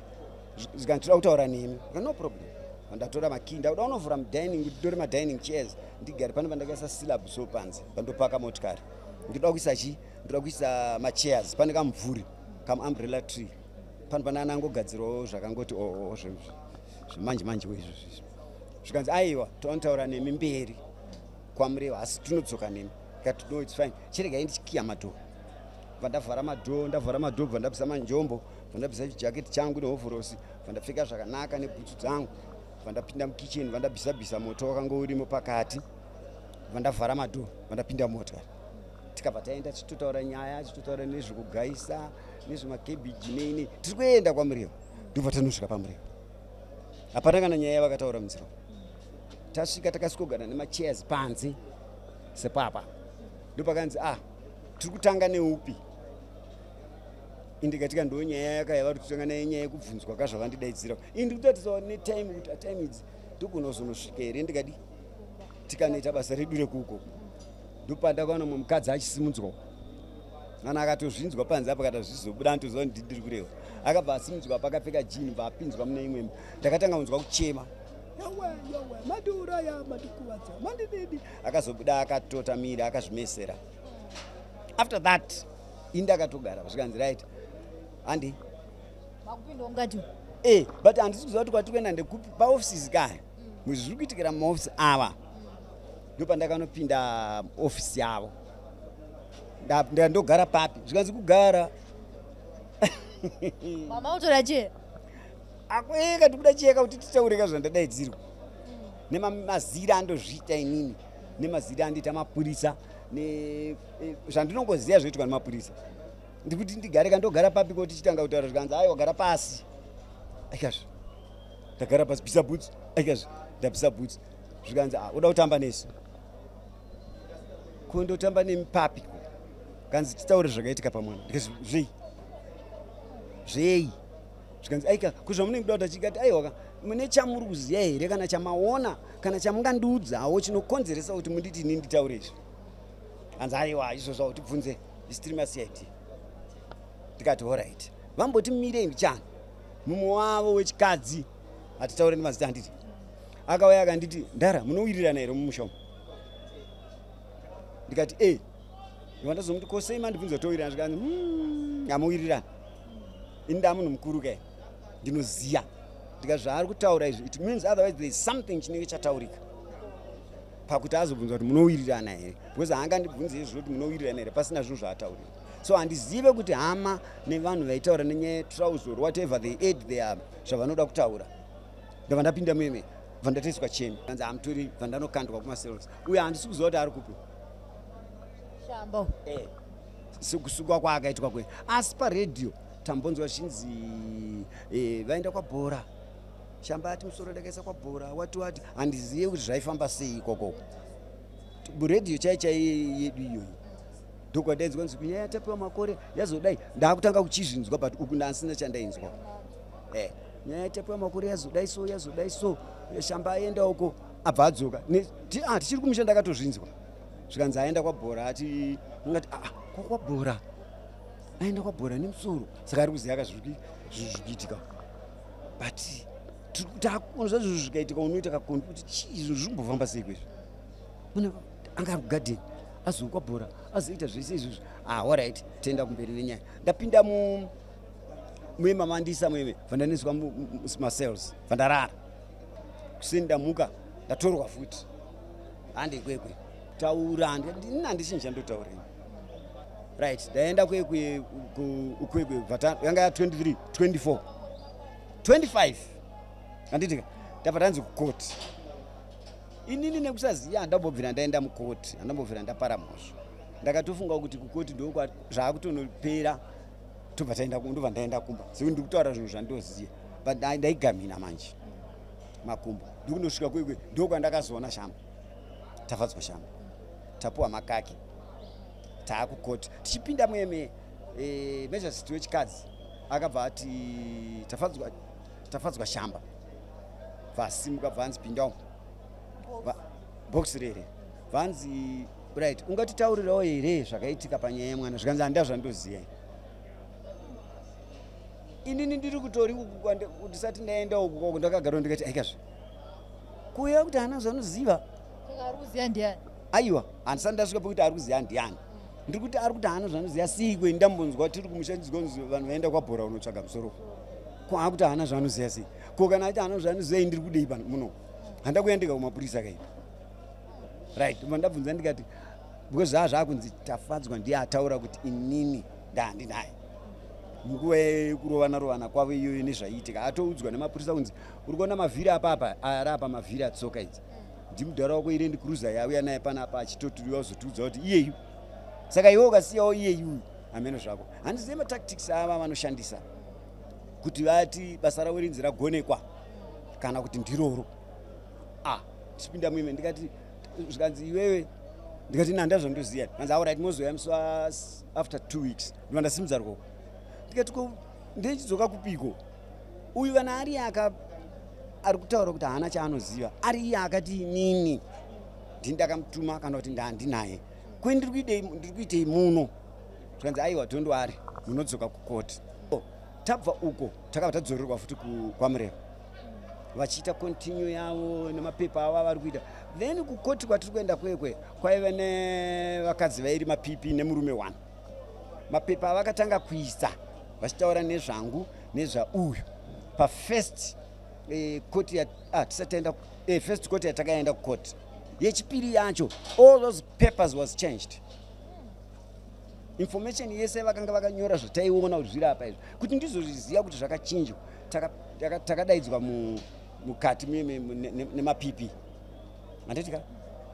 zvikanzi, toda kutaura nemi. No problem. Ndatora makii, ndakuda unovhura mudining kuti nditore madining chairs ndigare pano pandakaisa slab. So panze pandopaka motikari, ndoda kuisa chi ndoda kuisa machairs. Pane kamumvuri, kamuumbrella tree pano, pana anangogadzirawo zvakangoti oo zvemanje manje izvo izvi. Zvikanzi, aiwa, tonotaura nemi mberi kwaMureva, asi tinodzoka nemi. Kati, no, it's fine, chiregai ndichikiya madoor. Bva ndavhara madoor, ndavhara madoor, bva ndabvisa manjombo, bva ndabvisa chijaketi changu nehovhorosi, bva ndapfeka zvakanaka nebhutsu dzangu, bva ndapinda mukicheni, bva ndabvisa bvisa moto wakanga urimo pakati, bva ndavhara madoor, bva ndapinda mumotikari. Tikabva taenda, tichitotaura nyaya, tichitotaura nezvekugaisa, nezvemakebhiji, nei nei. Tiri kuenda kwaMureva, ndobva tanosvika paMureva, hapana kana nyaya yavakataura munzira. Tasvika, takasvikogara nemachairs panze sepapa. Ndopakanzi, ah, tiri kutanga neupi? Indikatika ndo nyaya yakaya vari kutanga naye, nyaya yekubvunzwa kazvavandidaidzira. Ini ndikutatisawo netime kuti atime idzi ndogona kuzonosvika here, ndikadi tikanoita basa redu rekuko. Ndopandakaona mumwe mukadzi achisimudzwa, kana akatozvinzwa panze apa, kana zvizobuda anotoziva kuti ndiri kureva. Akabva asimudzwa, pakapfeka jini, bva apinzwa mune imwe. Ndakatanga kunzwa kuchema, yawe yawe, mandiuraya, mandikuvadza, mandididi. Akazobuda akatota miri, akazvimesera. After that ini ndakatogara, zvikanzi, right, handi. Makupinda mukati? E, but handisi kuziva kuti kwatiri kuenda ndekupi, paofisi kaya zviri kuitikira mumaofisi ava. Ndopandakanopinda ofisi yavo, ndogara papi? Zvikanzi, kugara. Mama utora chair. Akweka ndikuda cheka kuti titaureka zvandadaidzirwa nemazira andozviita inini, nemazira andoita mapurisa, zvandinongoziva zvoitwa nemapurisa. Ndikuti ndigare, kandogara papi ko? Tichitanga kutaura, zvikanzi, aiwa, gara pasi. Aikazvo ndagara pasi. Bvisa bhutsu. Aikazvo ndabvisa bhutsu. Zvikanzi, ah, uda kutamba nesu? Ko ndotamba nemi papi? Kanzi, titaure zvakaitika pamwana. Ndikati, zvei zvei? Zvikanzi, aika, kuzvamunenge kuda kuti achikati, aiwa, mune chamuri kuziva here, kana chamaona, kana chamungandiudzawo chinokonzeresa kuti munditi ini nditaure izvi? Hanzi, aiwa, izvozvo hautibvunze. Isu tiri maCID. Tikati alright, vamboti mirei mbichana. Mumwe wavo wechikadzi, hatitaure nemazita handiti, akauya akanditi, ndara munowirirana here mumusha umu? Ndikati e. Ndobva ndazomuti ko sei mandibvunza towirirana? Zvikanzi hamuwirirana. Ini ndamunhu mukuru kai, ndinoziya. Ndikati zvaari kutaura izvi, it means otherwise there is something chinenge chataurika pakuti azobvunza kuti munowirirana here, because haangandibvunzi izvo kuti munowirirana here pasina zvinhu zvaataurira. So handizive kuti hama nevanhu vaitaura nenyaya yetrousers or whatever they add their zvavanoda kutaura. Ndabva ndapinda meme, bva ndatoiswa cheni, anzi hamutori, bva ndanokandwa kumacells. Uyo handisi kuziva kuti ari kupi. Shambo. Sekusungwa kwaakaitwa kwe, asi paredhiyo tambonzwa zvichinzi vaenda kwabhora, Shamba ati musoro ndakaisa kwabhora, wati wati, handizive kuti zvaifamba sei ikoko. Redhiyo chai chai yedu iyoyi ndokwadaidzwa nzi kunyaya yatapiwa makore yazodai. Ndakutanga kuchizvinzwa, but uku ndasina chandainzwa. Nyaya yatapiwa makore yazodai so, yazodai so, Shamba aenda uko, abva adzoka. Tichiri kumusha ndakatozvinzwa zvikanzi aenda kwabhora, ati ngati ko kwabhora, aenda kwabhora nemusoro, saka ari kuziva kazviri kuitika. But takunzwa zvinhu zvikaitika, unoita kakondi kuti chii, zvinhu zviri kumbofamba sei kwezvi? Munhu anga ari kugadheni, azokwa bhora, azoita zvese izvozvo. Alright, toenda kumberi nenyaya. Ndapinda muema mandisa mueme, bva macells, bva ndarara. Kuseni ndamuka, ndatorwa futi, hande kwekwe taura. Ndini handichinji chandotaura. Right, ndaenda kwekwe kwekwe, yanga ya 23, 24, 25, handitika? Ndabva tanzi kukoti. Inini nekusaziva handambobvira ndaenda mukoti, handambobvira ndapara mhosva. Ndakatofunga kuti kukoti ndo zvaakutonopera, tobva taenda, ndobva ndaenda kumba, sekuti ndiri kutaura zvinhu zvandoziva. But ndaigamina manje makumbo, ndikunosvika kwekwe, ndokwandakazoona Shamba, Tafadzwa Shamba. Tapuwa makaki, taakukoti. Tichipinda mueme, magistrate wechikadzi akabva ati Tafadzwa, Tafadzwa Shamba. Vasimuka, bvanzi pindawo box rere. Vanzi right, ungatitaurirawo here zvakaitika panyaya yemwana? Zvikanzi handa zvandoziva inini, ndiri kutori ndisati ndaenda uku. Ndakagara ndikati aikazve kuuya kuti haana zvanoziva. Ari kuziva ndiani? Aiwa, handisati ndasvika pekuti ari kuziva ndiani. Ndiri kuti ari kuti haana zvanoziva sei kwe? Ndambonzwa tiri kumusha ndizwa vanhu vaenda kwabhora unotsvaga musoro, kwaakuti haana zvaanoziva sei? Ko kana ati haana zvaanoziva, ndiri kudei pano muno? Handa kuyandika kumapurisa kai. Right, bva ndabvunza ndikati, because zvaa zvaakunzi Tafadzwa ndiye ataura kuti inini ndahandinaye munguva yekurovana rovana kwavo iyoyo nezvaiitika. Atoudzwa nemapurisa kunzi uri kuona mavhiri apapa ari apa, mavhiri atsoka idzi ndimudhara wako, iLand Cruiser yauya naye panapa, achitoturiwa kuzotiudza kuti iyeyu. Saka iwe ukasiyawo iyeyu, hameno zvako. Handizive matactics ava vanoshandisa kuti vati basa ravo rinzi ragonekwa kana kuti ndiroro. Tichipinda muime, ndikati, zvikanzi iwewe, ndikati nanda zvondoziva. Kanzi alright, mozoya musi after 2 weeks. Ndobva ndasimudza ruoko, ndikati ko ndechidzoka kupiko? Uyu kana ari aka ari kutaura kuti haana chaanoziva, ari iye akati inini ndini ndakamutuma kana kuti ndandinaye, kwe ndiri kuitei muno? Zvikanzi aiwa, don't worry, munodzoka kukoti. Tabva uko, takabva tadzorerwa futi kwaMureva, vachiita continue yavo nemapepa avo avari kuita. Then kukoti kwatiri kuenda kwekwe kwaiva nevakadzi vairi maPP nemurume one. Mapepa avakatanga kuisa vachitaura nezvangu nezvauyu pafirst court ya, tisati taenda first court yatakaenda kukoti yechipiri yacho, all those papers was changed. Information yese vakanga vakanyora zvataiona kuti zviri apa izvo, kuti ndizozviziva kuti zvakachinjwa. Takadaidzwa mukati nemaPP, handitika?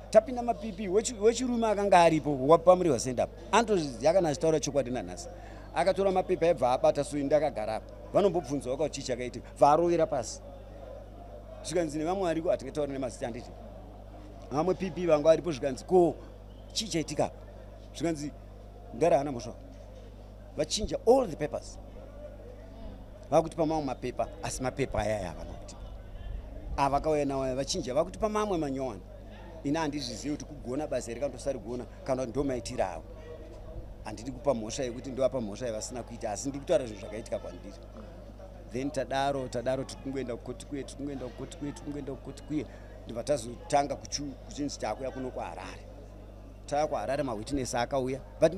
Tapinda maPP, wechirume akanga aripo wapaMurehwa Center anotozviziva kana achitaura chokwadi nanhasi. Akatora mapepa ebva abata so, ndakagara apa, vanombobvunza waka chii chakaitika, bva pasi. Zvikanzi nevamwe variko, hatingataura nemazita handiti, vamwe PP vanga varipo, zvikanzi ko chii chaitika? Zvikanzi ndara hana mhosva, vachinja all the papers, vakutipa mamwe mapepa, asi mapepa ayaya havana kutipa avakauya nawo aya, vachinja vakutipa mamwe manyowani. Ini handizvizivi kuti kugona basa here kana tosarigona kana kuti ndo maitiro avo. Handidi kupa mhosva yekuti ndovapa mhosva yavasina kuita, asi ndiri kutaura zvinhu zvakaitika kwandiri. Then tadaro tadaro, tiri kungoenda kukoti kuye, tiri kungoenda kukoti kuye, tiri kungoenda kukoti kuye, ndibva tazotanga kuchinzi taakuya kuno kuHarare. Tauya kuHarare, mawitness akauya, but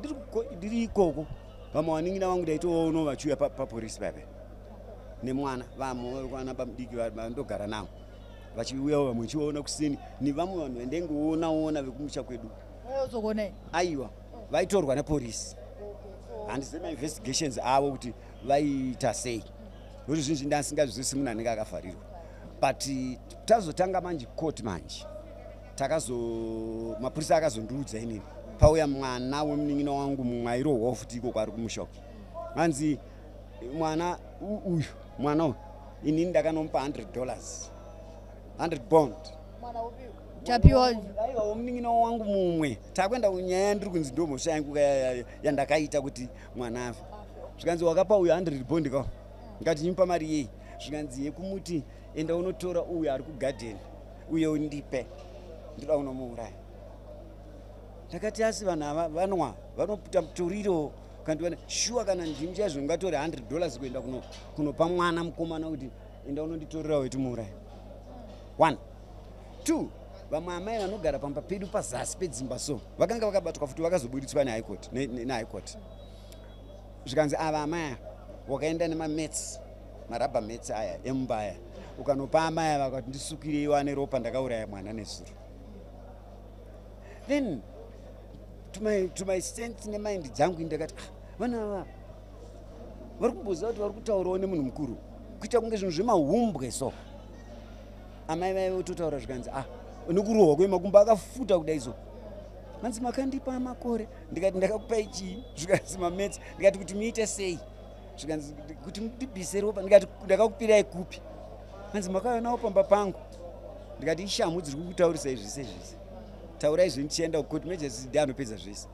ndiri ikoko, vamwe vanin'ina vangu ndaitovaonawo vachiuya papolisi paipa nemwana, vamwe vana bamudiki vandogara navo vachiuyawo, vamwe chivaona kuseni, nevamwe vanhu vandaingoonaona vekumusha kwedu. Aiwa, vaitorwa nepolisi. Handizive mainvestigations avo kuti vaiita sei, nokuti zvinji ndasingazvizvisi, munhu anenge akavharirwa. But tazotanga manje court manje, takazo mapurisa akazondiudza inini, pauya mwana wemunin'ina wangu mumwe airohwawo futi ikoko ari kumusha, hanzi mwana uyu, mwana uyu inini ndakanomupa $100, 100 bond. Tapiwa? Aiwa, womunin'ina wangu mumwe. Takuenda kunyaya, ndiri kunzi ndo mhosva yangu yandakaita kuti mwana afe. Zvikanzi, "Wakapa uyu 100 bond ka?" Ngati, "Nyimupa mari yei?" Zvikanzi, "Yekumuti enda unotora uyu ari kugadheni uye undipe, ndoda kunomuuraya." Ndakati, "Asi vanhu ava vanwa, vanoputa mutoriro kandiwana shuwa. Kana ndimi chaizvo ungatore $100 kuenda kunopa mwana mukomana kuti enda unonditorera wetimuuraya?" One, two, vamwe amai vanogara pamba pedu pazasi pedzimba, so vakanga vakabatwa futi, vakazoburitswa neHigh Court. Zvikanzi, "Ava amai ava, wakaenda nemamats, marubber mats aya emumba aya, ukanopa amai ava, vakati ndisukirei wane ropa, ndakauraya mwana nezuro." Then to my sense nemind dzangu, ndakati, "Ah, vanhu ava vari kumboziva kuti vari kutaurawo nemunhu mukuru, kuita kunge zvinhu zvemahumbwe." So amai vaive vototaura, zvikanzi, "Ah, nekurohwa kwemakumbo akafuta kudai." So hanzi, "Makandipa makore." Ndikati, "Ndakakupai chii?" Zvikanzi, "Mamets." Ndikati, "Kuti muite sei?" Zvikanzi, "Kuti ndibvise ropa." Ndikati, "Ndakakupirai kupi?" Hanzi, "Makauya nawo pamba pangu." Ndikati, "Ishamhu dziri kukutaurisai zvese zvese. Taurai zvenyu, tichienda kukoti, magistrate ndiye anopedza zvese."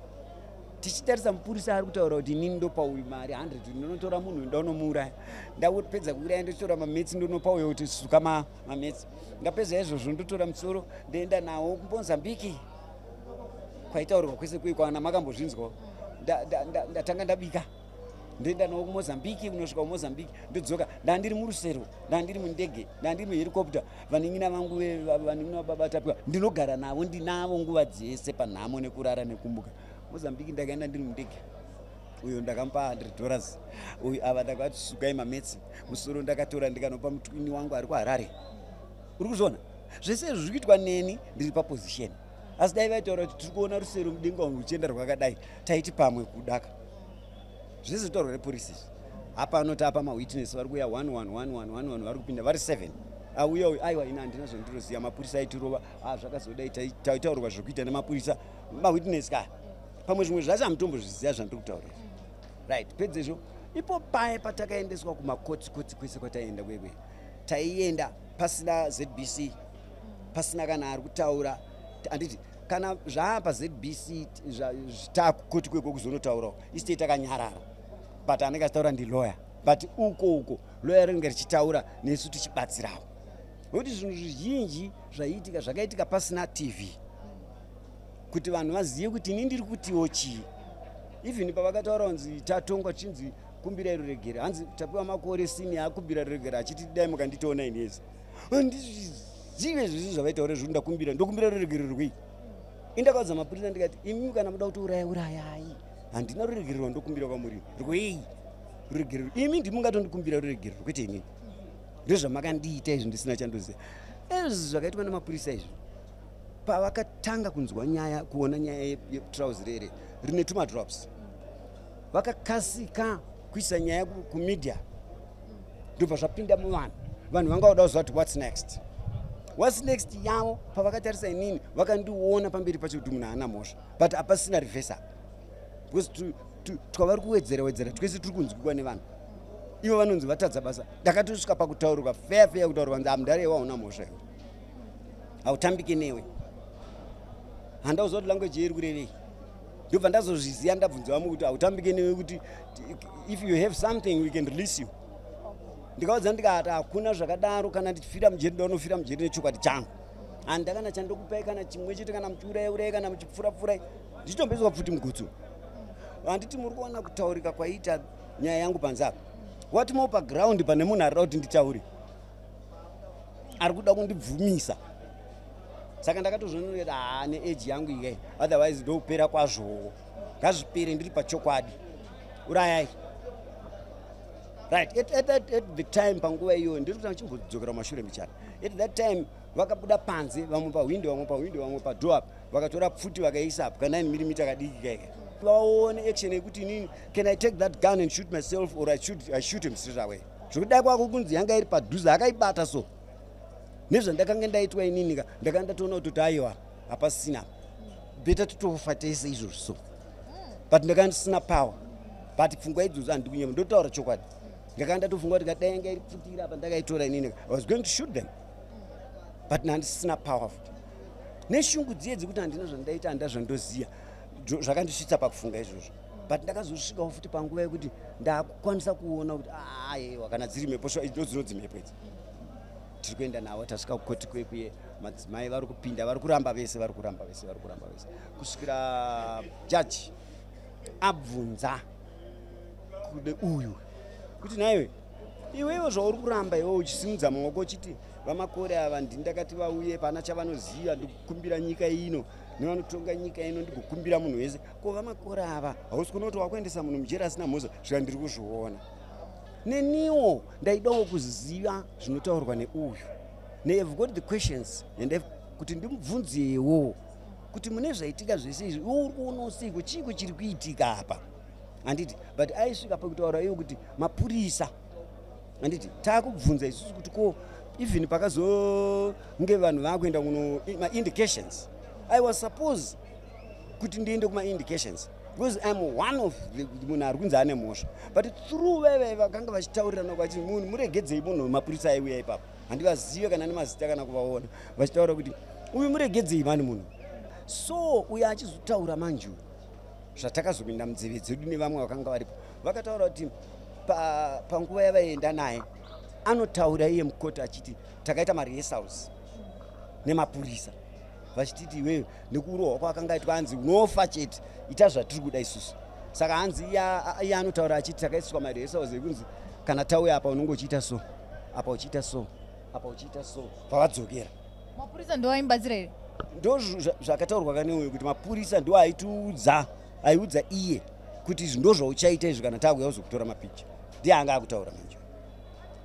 Tichitarisa, mupurisa ari kutaura kuti inini ndopa uyu mari 100, ndinotora munhu, ndaunomuuraya, ndapedza kuuraya ndotora mamets, ndonopa uyo kuti suka mamets, ndapedza izvozvo ndotora musoro, ndoenda nawo kuMozambiki kwaitaurwa kwese kuyi kwana makambozvinzwawo. Ndatanga ndabika, ndoenda nawo kuMozambiki, kunosvika kuMozambiki, ndodzoka. Ndandiri murusero, ndandiri mundege, ndandiri muhelicopter. Vanin'ina vangu, vanin'ina vababa Tapiwa, ndinogara navo, ndinavo nguva dzese panhamo nekurara nekumbuka. Mozambiki ndakaenda ndiri mundege. Uyo ndakamupa $100, uyu ava ndakati sukai mamets, musoro ndakatora ndikanopa mutwini wangu ari kuHarare. Uri kuzviona zvese izvi zviri kuitwa neni ndiri paposition, asi dai vaitaura kuti tiri kuona rusero mudenga umu ruchienda rwakadai, taiti pamwe kudaka. Zvese zvitaurwa nepolisi izvi, hapano tapa mawitness vari kuuya 1 1 1 1 1 1, vari kupinda vari 7. Auya uyu, "Aiwa, ina handina zvandinoziva, mapurisa aitirova, zvakazodai, taitaurwa zvokuita nemapurisa." Mawitness ka, pamwe zvimwe zvacho hamutombozviziva zvandiri kutaura, right? Pedzezvo ipo paye patakaendeswa kumakotsi kotsi kwese kwataienda kwekwe, taienda pasina ZBC, pasina kana ari kutaura. Handiti kana zvaapa ZBC, takukoti kwekwe kuzonotaurawo, isitei takanyarara, but anenge achitaura ndilawyer, but uko uko lawyer rinenge richitaura nesu tichibatsirawo, nokuti zvinhu zvizhinji zvaiitika zvakaitika pasina TV kuti vanhu vazive kuti ini ndiri kutiwo chii. Even pavakataura kunzi tatongwa, tichinzi kumbirai ruregero, hanzi Tapiwa Makore sini akumbira ruregero achiti, "Dai mukanditoona inezi ndizvizive zvese zvavaitaura zvekuti ndakumbira, ndokumbira ruregero rwei?" Indakaudza mapurisa ndikati, "Imi kana muda kuti uraya, urayai. Handina ruregerero rwandokumbira kwamuri. Rwei ruregerero? Imi ndimungatondikumbira ruregerero, kwete inini. Ndozvamakandiita izvi ndisina chandoziva." Izvi zvakaitwa nemapurisa izvi, pavakatanga kunzwa nyaya, kuona nyaya yetrauzi rere rine tumadrops, vakakasika kuisa nyaya kumedia, ndobva zvapinda muvanhu. Vanhu vanga voda kuziva kuti what's next, what's next yavo. Pavakatarisa inini, vakandiona pamberi pacho kuti munhu haana mhosva, but hapasina reverse apa, because twavari kuwedzera wedzera twese tiri kunzwikwa nevanhu. Ivo vanonzi vatadza basa. Ndakatosvika pakutaurirwa feya feya, kutaurirwa nzi, "Amudare, iwe hauna mhosva, iwe hautambiki newe." Handauziva kuti language iri kurevei. Ndobva ndazozviziva ndabvunza vamwe kuti hautambike newe, kuti if you have something we can release you. Ndikaudza ndikati, "Hakuna zvakadaro. Kana ndichifira mujeri, ndaunofira mujeri nechokwadi changu. Handa kana chandokupai kana chimwe chete. Kana muchiurai, urai, kana muchipfura, pfurai." Ndichitomboiswa pfuti mugotso. Handiti muri kuona kutaurika kwaiita nyaya yangu panze apa? Wati mo paground pane munhu arida kuti nditaure, ari kuda kundibvumisa. Saka ndakatozviona kuti haa, neage yangu ikai, otherwise ndokupera kwazvowo. Ngazvipere ndiri pachokwadi, urayai. Right, at the time, panguva iyoyo, ndiri kuti chimbodzokera kumashure mbichana. At that time vakabuda panze, vamwe pahwindo, vamwe pahwindo, vamwe padoor apa, vakatora pfuti vakaisa apo, ka 9 mm kadiki kaika, vaone action yekuti inini, can I take that gun and shoot myself or I shoot him straight away? Zvekudai kwako kunzi yanga iri padhuze, akaibata. So nezvandakanga ndaitwa inini ka, ndakanga ndatoona kuti aiwa, hapasina, better totofa tese izvozvo. So but ndakanga ndisina power, but pfungwa idzodzo, handi kunyema, ndotaura chokwadi, ndakanga ndatofunga kuti kadai yanga iri pfutira apa, ndakaitora inini, I was going to shoot them, but nandisina power futi, neshungu dziye dzekuti handina zvandaita, handina zvandoziya, zvakandisvitsa pakufunga izvozvo. But ndakazosvikawo futi panguva yekuti ndakukwanisa kuona kuti aiwa, kana dziri mhepo, ndo dzinodzi mhepo idzi. Tiri kuenda navo, tasvika kukoti kwekuye, madzimai vari kupinda, vari kuramba vese, vari kuramba vese, vari kuramba vese, kusvikira jaji abvunza kude uyu kuti, "Naiwe iwewe, zvauri kuramba iwe uchisimudza maoko uchiti vaMakore ava ndindakati vauye, pana chavanoziva, ndikukumbira nyika ino nevanotonga nyika ino, ndikukumbira munhu wese, ko vaMakore ava hausi kuona kuti wakuendesa munhu mujeri asina mhosva?" Svika ndiri kuzviona neniwo, ndaidawo kuziva zvinotaurwa neuyu. I've got the questions and kuti ndimubvunzewo kuti mune zvaitika zvese izvi, iwe uri kuonawo seiko? Chiiko chiri kuitika apa? Handiti? But aisvika pakutaura iwo kuti mapurisa, handiti taakubvunza isusu kuti ko even pakazonge vanhu vakuenda kuno maindications, I was suppose kuti ndiende kumaindications because I'm one of the munhu ari kunzi ane mhosva. But through vaiva vakanga vachitaurirana kwachi, "Munhu muregedzei munhu." Mapurisa aiuya ipapo, handivazive kana nemazita kana kuvaona, vachitaura kuti uyu muregedzei mani munhu. So uyo achizotaura manje uyu, zvatakazopinda munzeve dzedu nevamwe vakanga varipo, vakataura kuti panguva yavaienda naye, anotaura iye mukoti achiti takaita marehearsals nemapurisa, vachititi iwewe nekurohwa kwakanga aitwa, hanzi unofa chete, ita zvatiri kuda isusu. Saka hanzi iye anotaura achiti takaiswa marehearsals ekunzi kana tauya apa unonge uchiita so, apa uchiita so, apa uchiita so, pavadzokera. Mapurisa ndo aimubatsira here? Ndo zvakataurwa kane uyu kuti mapurisa ndo aitiudza, aiudza iye kuti izvi ndo zvauchaita izvi kana taakuya kuzokutora mapicha. Ndiye anga akutaura manje,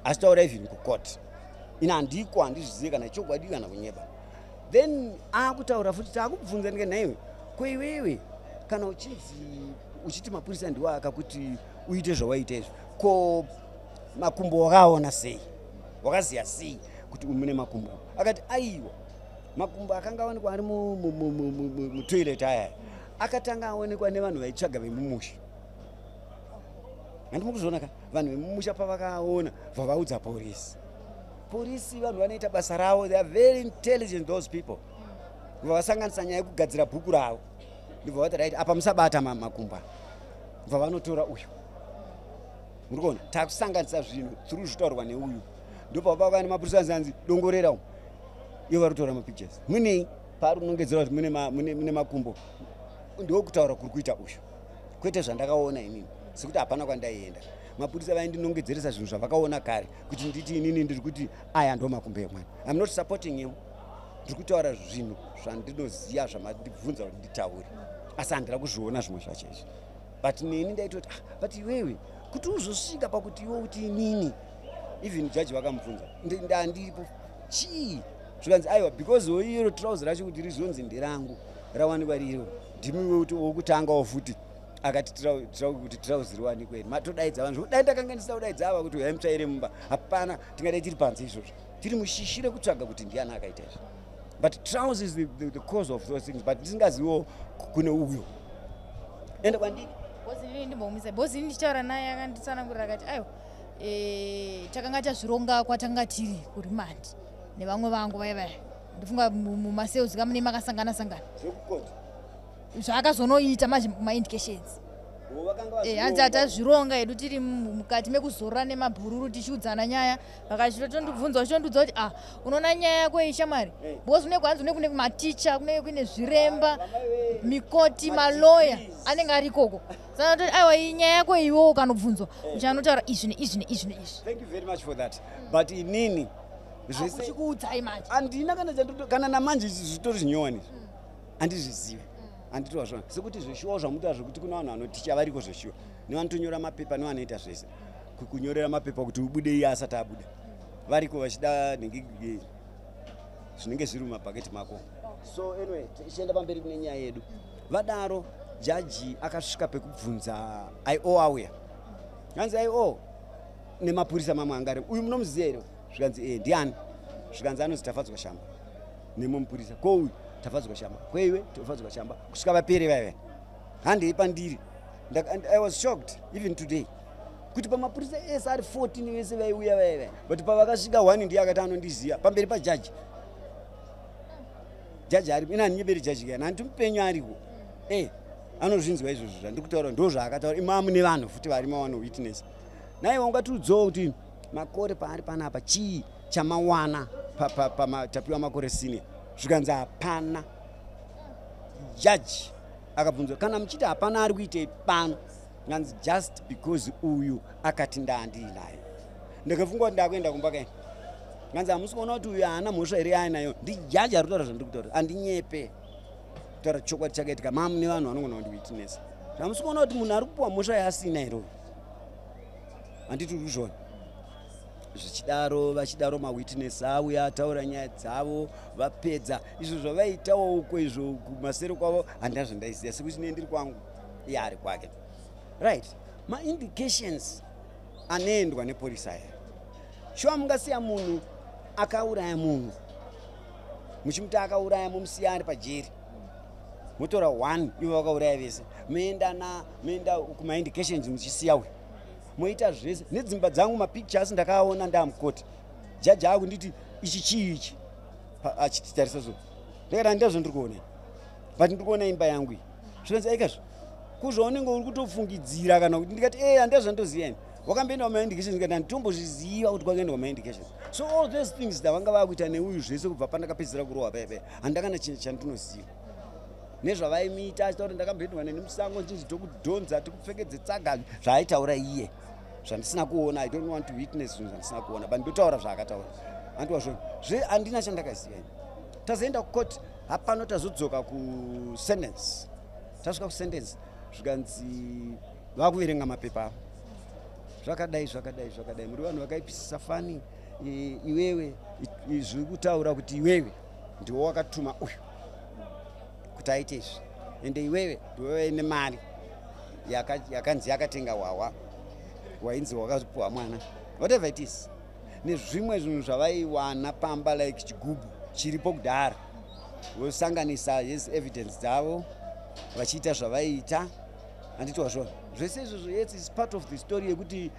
achitaura even kucourt. Ine handiko, handizvizive kana chokwadi kana kunyeba. Then akutaura futi, taakubvunza ndike, "Nhaiwe, ko iwewe kana uchinzi uchiti mapurisa ndiwo akakuti uite zvawaita izvi, ko makumbo wakaona sei? Wakaziya sei kuti mune makumbo?" Akati aiwa, makumbo akanga aonekwa ari mutoilet aya akatanga aonekwa nevanhu vaitsvaga vemumusha. Handimo kuzviona ka, vanhu vemumusha pavakaona vavaudza porisi. Porisi vanhu vanoita basa ravo, they are very intelligent, those people. Vavasanganisa nyaya yekugadzira bhuku ravo, ndibva vati, "Right, apa musabata makumbo." Bva vanotora uyu. Muri kuona takusanganisa zvinhu through zvitaurwa neuyu. Ndopapaka nemapurisa anzi dongorera umu, ivo vari kutora mapictures, munei paari kunongedzera kuti mune makumbo. Ndokutaura kuri kuita uyu, kwete zvandakaona inini, sekuti hapana kwandaienda. Mapurisa vaindinongedzeresa zvinhu zvavakaona kare kuti nditi inini ndiri kuti aya ndo makumbo emwana. I'm not supporting him, ndiri kutaura zvinhu zvandinoziva zvamandibvunza kuti nditaure, asi handira kuzviona zvimwe zvacho izvi. But neni ndaitoti, ah, but iwewe kuti uzosvika pakuti iwe kuti inini, even jaji vakamubvunza, "Ndandiripo chii?" Zvikanzi aiwa, because iro trouser racho kuti rizonzi nderangu rawanikwa riro, ndimiwe kuti wokutangawo futi akati kuti trouser riwanikwe, matodaidza vanhu. Dai ndakanga ndisina kudaidza ava kuti uyai mutsvaire mumba, hapana tingadai tiri panze izvozvo, tiri mushishi rekutsvaga kuti ndiani akaita izvi. But trouser is the cause of those things, but ndisingaziviwo kune uyo ende kwandiri. Boss, inini ndimbomisa. Boss, ini ndichitaura naye akanditsanangurira akati aiwa, takanga tazvironga kwatanga tiri kuremand nevamwe vangu vaya vaya, ndifunga mumacells kamune makasangana sangana. Zvekukoti. Zvaakazonoita manje, maindications. Eh, hanzi hatazvironga hedu tiri mukati mekuzorora nemabhururu tichiudzana nyaya. Vakachitondibvunza vachitondudza kuti ah, unoona nyaya yako iyi shamwari, Eh. because kune kwanzi kune kune maticha, kune kune zviremba, mikoti, maloya anenge ari ikoko. Saka toti aiwa, iyi nyaya yako iwewo ukanobvunzwa uchanotaura izvi neizvi neizvi neizvi. Thank you very much for that, but inini zvese Uchikuudzai manje. Handina kana kana namanje zvitori zvinyowani izvi handizvizive, handitova zvona sekuti zveshuwa zvamutoa zvekuti kuna vanhu vanoticha variko zveshuwa, nevanotonyora mapepa, nevanoita zvese, kunyorera mapepa kuti ubude iye asati abuda, variko vachida nhingi zvinenge zviri mumabhaketi mako. So anyway, tichienda pamberi kune nyaya yedu, vadaro jaji akasvika pekubvunza IO auya, hanzi IO nemapurisa mamwe anga ari, "Uyu munomuziva here?" Zvikanzi, "E, ndiani?" Zvikanzi, "Anonzi Tafadzwa Shamba." Nemwe mupurisa, "Ko uyu?" "Tafadzwa Shamba." "Kweiwe?" "Tafadzwa Shamba." Kusvika vapere vaiva handei pandiri. And I was shocked even today kuti pamapurisa ese ari 14 vese vaiuya vaiva, but pavakasvika one ndiye akati anondiziva pamberi pajaji. Jaji aripo, ina handinyeberi jaji kana handi mupenyu ariko, e anozvinzwa izvozvo zvandiri kutaura, ndo zvaakataura imamu nevanhu futi varimo vano witness naiwe. Ungatiudzawo kuti Makore paari panapa, chii chamawana pamatapiwa Makore Senior? Zvikanzi hapana. Jaji akabvunzwa, "Kana muchiti hapana, ari kuitei pano?" Nganzi, "Just because uyu akati ndaandiinayo, ndakafunga kuti ndakuenda kumba kaini." Nganzi, "Hamusi kuona kuti uyu haana mhosva here yaainayo?" Ndijaji ari kutaura zvandiri kutaura, handinyepe, kutaura chokwadi chakaitika. Mamu nevanhu vanogona kundiwitness. "Hamusi kuona kuti munhu ari kupiwa mhosva yaasina here uyu?" Handiti uri kuzviona? Zvichidaro vachidaro, mawitness auya ataura nyaya dzavo, vapedza izvo zvavaitawo uko, izvo kumasero kwavo handina zvandaiziva sekuti ne ndiri kwangu, iye ari kwake. Right, maindications anoendwa nepolisi aya, shuwa mungasiya munhu akauraya munhu muchimuti akauraya, mumusiya ari pajeri, motora one ivo vakauraya vese, moenda na moenda kumaindications muchisiya uyu, moita zvese nedzimba dzangu, mapictures ndakaaona ndaamukoti. Jaji akunditi, "Ichi chii ichi?" Achititarisa so, ndakati, "Handina ndiri kuona, but ndiri kuona imba yangu iyi." Zvinonzi, "Aikazvo kuzvaunenge uri kutofungidzira kana kuti?" Ndikati, "E, handina zvandoziva ini. Wakamboenda kumaindications?" Ndikati, "Handitombozviziva kuti kwakaendwa kumaindications." So all those things davanga vakuita neuyu zvese kubva pandakapedzisira kurohwa paipai, handakana chinhu chandinoziva nezvavaimuita, achitaura kuti ndakamboendwa neni musango nchinzi tokudhonza, tikupfekedze tsaga, zvaaitaura iye zvandisina kuona. I don't want to witness zvinhu zvandisina kuona, but ndotaura zvaakataura. Andiwa zvona zve handina chandakaziva ini. Tazoenda kukoti hapano, tazodzoka kusentence. Tasvika kusentence, zvikanzi vakuverenga mapepa avo, zvakadai, zvakadai, zvakadai, muri vanhu vakaipisisa fani. Iwewe zviri kutaura kuti iwewe ndiwo wakatuma uyu kuti aite izvi, ende iwewe ndiwe nemari yakanzi yakatenga hwahwa wainzi wakapiwa mwana, whatever it is, nezvimwe zvinhu zvavaiwana pamba like chigubhu chiripo kudhara, vosanganisa yes evidence dzavo vachiita zvavaiita. Handiti wazvona zvese izvozvo? Yes, is part of the story yekuti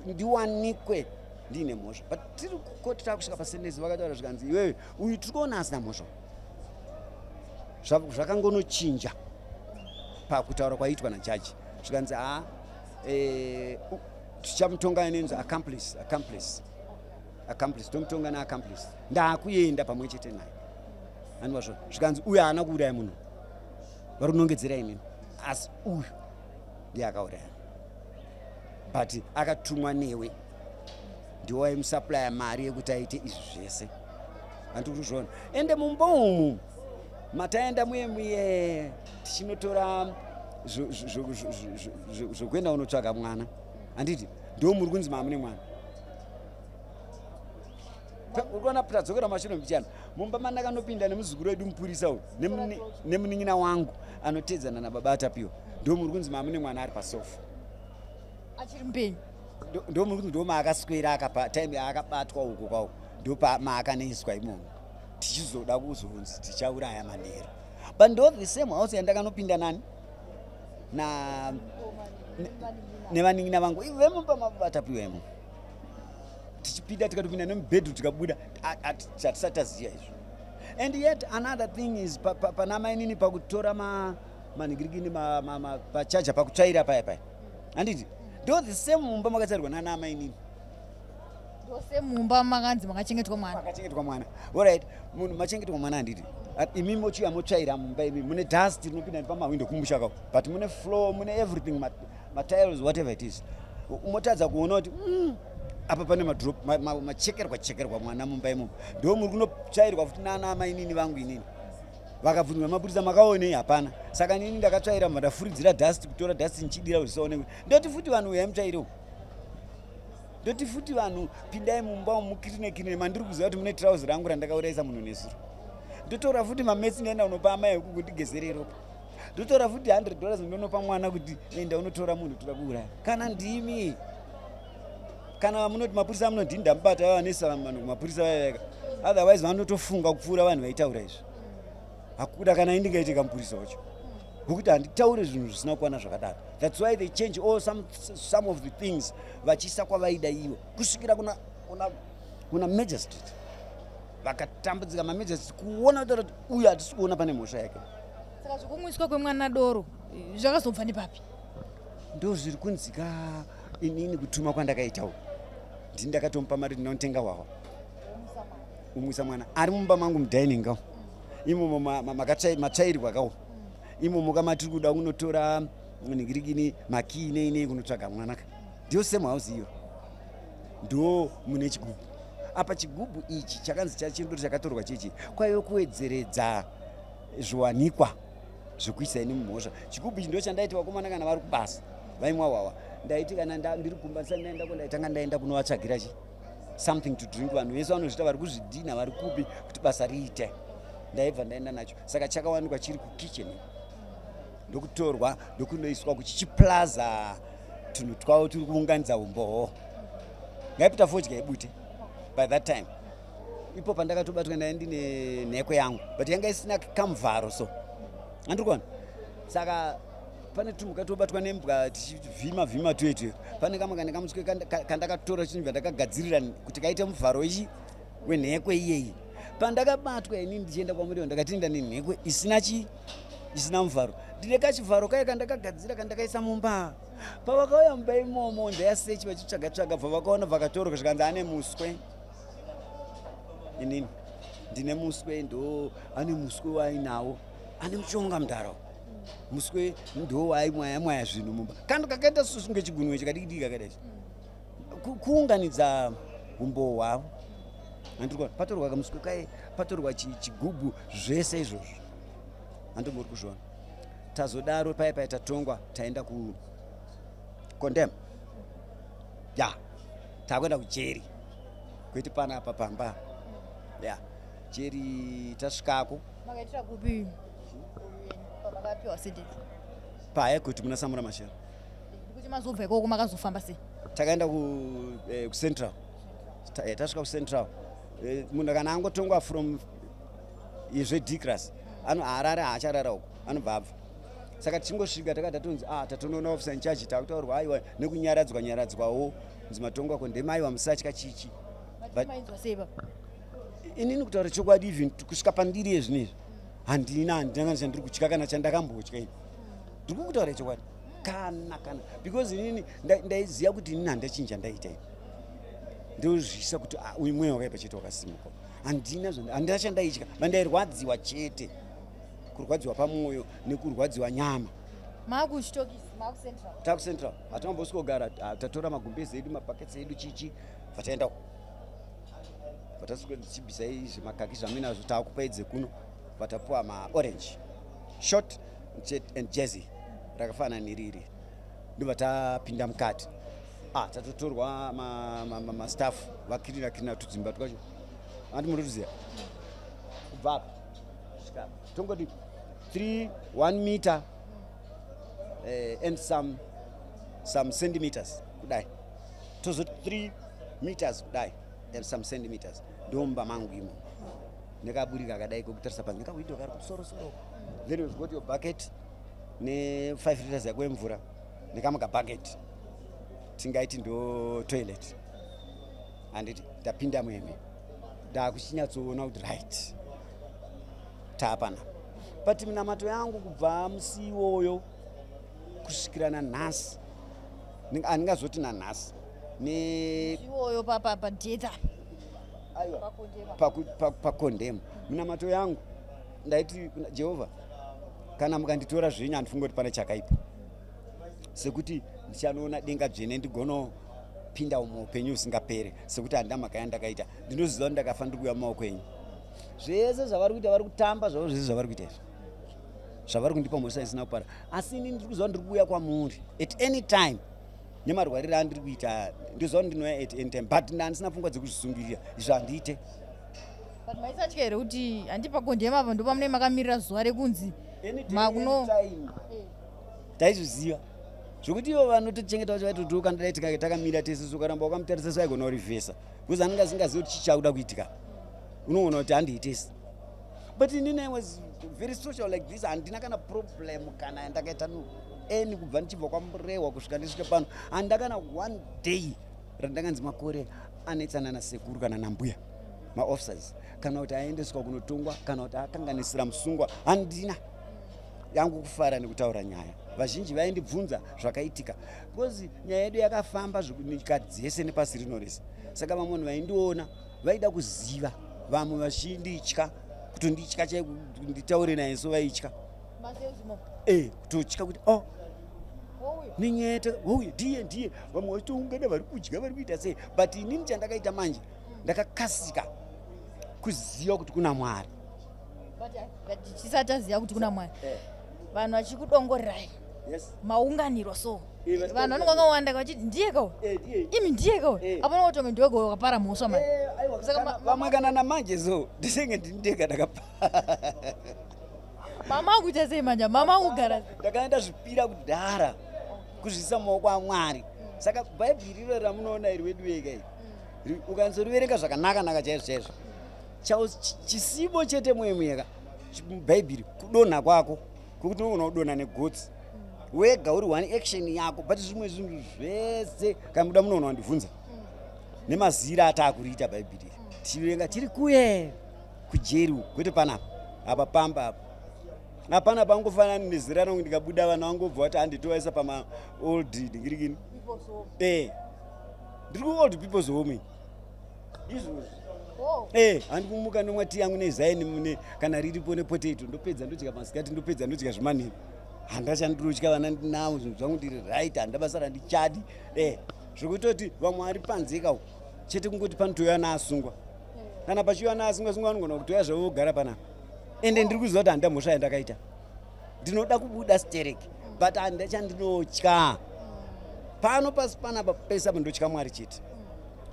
ndiwanikwe ndiine mhosva. But tiri kukoti, takusvika pasentence, vakataura zvikanzi, "Iwewe, uyu tiri kuona asina mhosva." Zvakangonochinja pakutaura kwaiitwa najaji, zvikanzi, "Ha, tichamutonga nenzi accomplice, accomplice, accomplice, tomutonga neaccomplice, ndaakuenda pamwe chete naye." Andiwazvo? Zvikanzi, "Uyu haana kuuraya munhu vari kunongedzera inini, asi uyu ndiye akauraya, but akatumwa newe, ndiwo waimusuplya mari yekuti aite izvi zvese." Handiri kuzviona. Ende mumba umu mataenda muye muye tichinotora zvokuenda kunotsvaga mwana, handiti ndo muri kunzi mamune mwana? Urikuona tadzokera mashure mbichana, mumba mandakanopinda nemuzukuru wedu mupurisa uyu nemunin'ina wangu anotedzana nababa Atapiwa, ndo muri kunzi mamune mwana ari pasofa. Achiri mupenyu? Ndo muri kunzi ndo maakaswera akapa time yaakabatwa uko kwauko, ndo maakanoiswa imomo, tichizoda kuzonzi tichauraya manheru. But ndo the same house yandakanopinda nani na nevanin'ina vangu vemumba mababa Tapiwa imomo, tichipinda, tikatopinda nemubhedhu, tikabuda, hatisati taziva izvo. And yet another thing is pana mainini pakutora ma Manhingirikini pachaja pakutsvaira paya paya, handiti? Ndo the same mumba makatsvairwa nana amainini. Ndose mumba makanzi makachengetwa mwana. Makachengetwa mwana, alright. Munhu machengetwa mwana, handiti? Imi mochiuya motsvaira mumba, imi mune dust rinopinda nepamahwindo kumusha kako, but mune floor, mune everything, matiles, whatever it is. Motadza kuona kuti apa pane madrop, machekerwa chekerwa mwana mumba imomo. Ndo muri kunotsvairwa futi nana amainini vangu inini. Vakabvunzwa mapurisa, "Makaonei?" Hapana. Saka nini ndakatsvaira, ndafuridzira dust, kutora dust nchidira kuti zvisaonekwe. Ndoti futi, "Vanhu, uyai mutsvaire." Ndoti futi, "Vanhu, pindai mumba umu, mukirine kirine mandiri kuziva kuti mune tirauzi rangu randakaurayisa munhu nesuro." Ndotora futi mametsi, ndaenda kunopa amai ekuku ndigezere ropa. Ndotora futi $100, ndonopa mwana kuti enda unotora munhu toda kuuraya. Kana ndimi, kana munoti mapurisa, munoti ndamubata, vavanesa vanhu kumapurisa vayaveka. Otherwise vanotofunga kupfuura vanhu vaitaura izvi. Hakuda kana indingaite kamupurisa wacho, nokuti handitaure zvinhu zvisina kukwana zvakadaro. That's why they change all some of the things, vachiisa kwavaida ivo, kusvikira kuna magistrate. Vakatambudzika mamagistrate kuona kutaura kuti uyu hatisi kuona pane mhosva yake. Saka zvekumwiswa kwemwana doro zvakazobva nepapi? Ndo zviri kunzika. Inini kutuma kwandakaitawo, ndini ndakatomupa mari, ndinotenga hwahwa umwisa mwana ari mumba mangu mudining kao imomo matsvairwa kawo imomo kama tiri kuda kunotora ningirikini makii nei nei kunotsvaga mwana ka. Ndiyo same house iyo, ndo mune chigubhu apa. Chigubhu ichi chakanzi chachindori chakatorwa chichi kwaive kuwedzeredza zviwanikwa zvekuisa ini mumhosva. Chigubhu ichi ndo chandaiti vakomana kana vari kubasa vaimwa hwahwa, ndaiti kana ndiri kumba ndisati ndaendako, ndaitanga ndaenda kunovatsvagira chi something to drink. Vanhu vese vanozviita, vari kuzvidhina, vari kupi, kuti basa riite, ndaibva ndaenda nacho. Saka chakawanikwa chiri kukitchen, ndokutorwa, ndokunoiswa kuchichiplaza tunhu twavo turi kuunganidza umboho. Ngaipita fodya ibute. By that time ipo pandakatobatwa, ndai ndine nhekwe yangu, but yanga isina kamuvharo, so andiri kuona. Saka pane tumhuka tobatwa nembwa tichivhima vhima tuetu. Pane kamwe kane kamuswe kandakatora, chinobva ndakagadzirira kuti kaite muvharo wechi wenhekwe iyeyi. Pandakabatwa ini ndichienda kwaMuriwo, ndakatinda nenhekwe isina chi isina muvharo. Ndine kachivharo kaye kandakagadzira, kandakaisa mumba. Pavakauya mumba imomo, ndayasechi vachitsvaga tsvaga, bva vakaona, vakatorwa, zvikanzi ane muswe. Inini ndine muswe, ndo ane muswe waainawo, ane mushonga mudaro. Muswe ndo waaimwaya mwaya zvinhu mumba. Kando kakaita sunge chigunwe chikadiki diki kakadai, kuunganidza umbowo hwavo. Handiri kuona patorwa kamuswe kaye, patorwa chigubhu, zvese izvozvo handimbori kuzviona. Tazodaro paya paya tatongwa, taenda ku condemn ya, takuenda kujeri, kwete panapa pamba ya jeri. Tasvikako. Makaitira kupi pamakapiwa sentence? Pahigh court muna Samora Machel. Kuti mazobva ikoko makazofamba sei? Takaenda kucentral. Tasvika kucentral, munhu kana angotongwa from zvedecras ano haarari, haacharara uko, anobva abva. Saka tichingosvika takati tatonzi, ah, tatonoona officer in charge. Takutaurwa, aiwa, nekunyaradzwa nyaradzwawo, nzi matongwa ko ndemaiwa, musatya, chichi. Mainzwa sei baba? Inini kutaura chokwadi, even kusvika pandiri yezvinezvi, handina kana chandiri kutya, kana chandakambotya. Ini ndiri kukutaura chokwadi, kana because inini ndaiziva kuti inini handachinja ndaita. Ini ndozvisa kuti, ah, uyu mweya wakaipa chete wakasimuka. Handina handina chandaitya. Vandairwadziwa chete, kurwadziwa pamwoyo nekurwadziwa nyama. Makuchitokisi, makucentral? Takucentral, hatinambosvika kugara. Tatora magumbezi edu, mabhaketsi edu, chichi, vataenda vatasvika tichibvisa izvi makaki zvamuinazvo, taakupaidze kuno. Vatapuwa maorange short and jersey rakafanana neriri, ndobva tapinda mukati. Ah, tatotorwa mastaff vakirina kirina tudzimba twacho, andi munotuziva, kubva apa kusvika apa, tongoti 3 1 meter and some centimeters kudai, tozoti 3 meters kudai and some centimeters. Ndomba mangu imo nekaburika kadai kokutarisa panze, nekawindo kari kumusoro-soro. Then you've got your bucket ne5 liters yako yemvura nekamwe kabucket, tingaiti ndo toilet, handiti? Ndapinda muhembe, ndakuchinyatsoona kuti right, taapana. But minamato yangu kubva musi iwoyo kusvikira nanhasi, handingazoti nanhasi neiwoyo padeath, aiwa, pakondemu, minamato yangu ndaiti, "Jehovha, kana mukanditora zvenyu, handifungi kuti pane chakaipa, sekuti ndichanoona denga dzvene, ndigonopinda muupenyu husingapere, sekuti handina mhaka yandakaita. Ndinoziva kuti ndakafa ndiri kuuya mumaoko enyu. Zvese zvavari kuita, vari kutamba zvavo. Zvese zvavari kuita izvi, zvavari kundipa mhosva isina kupara, asi ini ndiri kuziva ndiri kuuya kwamuri at any time. Nemarwariro andiri kuita, ndinoziva kuti ndinouya at any time, but ndandisina pfungwa dzekuzvisungirira. Izvo handiite." But maisatya here kuti handi pakondema apa ndo pamunee makamirira zuva rekunzi makuno? Taizviziva zvokuti ivo vanotochengeta vacho vaitotoka. Ndadai tikange takamira tese, so ukaramba wakamutarisa so aigona kurivhesa, because anenge asingazivi kuti chii chakuda kuitika. Unoona kuti handiitesi, but inini I was very social like this. Handina kana problem kana yandakaita no any. Kubva ndichibva kwaMurehwa kusvika ndisvike pano, handina kana one day randakanzi Makore anetsana nasekuru kana nambuya maofficers, kana kuti aendeswa kunotongwa, kana kuti akanganisira musungwa. Handina. Yangu kufara nekutaura nyaya. Vazhinji vaindibvunza zvakaitika, because nyaya yedu yakafamba nyika dzese nepasi rino rese. Saka vamwe vanhu vaindiona vaida kuziva, vamwe vachinditya, kutonditya chaiko nditaure naye. So vaitya, kutotya kuti, "Oh, nenyaya ouya ndiye ndiye." Vamwe vachitoungana, vari kudya, vari kuita sei. But inini chandakaita manje, ndakakasika kuziva kuti kuna Mwari. Tisati taziva kuti kuna Mwari, vanhu vachikudongorerai, maunganiro so, vanhu vanonge vakawanda vachiti, "Ndiye kawo, imi, ndiye kawo." Apana kutonge ndiwe wakapara mhosva mani. Saka vamwe kana namanje so ndisenge ndindega ndakapa. Mama akuita sei manje? Mama akugara sei? Ndakaenda zvipira kudhara kuzviisa mumaoko aMwari. Saka Bhaibheri riro ramunoona iri wedu wega iri, ukanzoriverenga zvakanaka naka chaizvo chaizvo, chisibo chete mwemweka Bhaibheri kudonha kwako, kwekuti unogona kudonha negotsi wega uri one action yako. But zvimwe zvinhu zvese, kana muda munoona wandibvunza nemazira ataakuriita Bhaibheri iri, tichiverenga tiri kuye kujeri uku, kwete panapa apa pamba apa. Hapana pangofanani nezera rangu. Ndikabuda, vana vangobva vati handitovaisa pama old ndingirikini. Ndiri kuold people's home izvozvi. Handi kumuka nomwa tii yangu nezai kana riripo nepotato, ndopedza ndodya masikati, ndopedza ndodya zvemanheru. Handachandinotya, vana ndinavo, zvinhu zvangu ndiri right, handa basa randichadi. Zvekutoti vamwe vari panze kauko chete, kungoti panotouya naasungwa. Kana pachiuya naasungwa sungwa, vanogona kutoya zvavo vogara panapa. Ende ndiri kuziva kuti handida mhosva yandakaita. Ndinoda kubuda stereki, but handida chandinotya pano pasi panapa pese apa. Ndotya Mwari chete,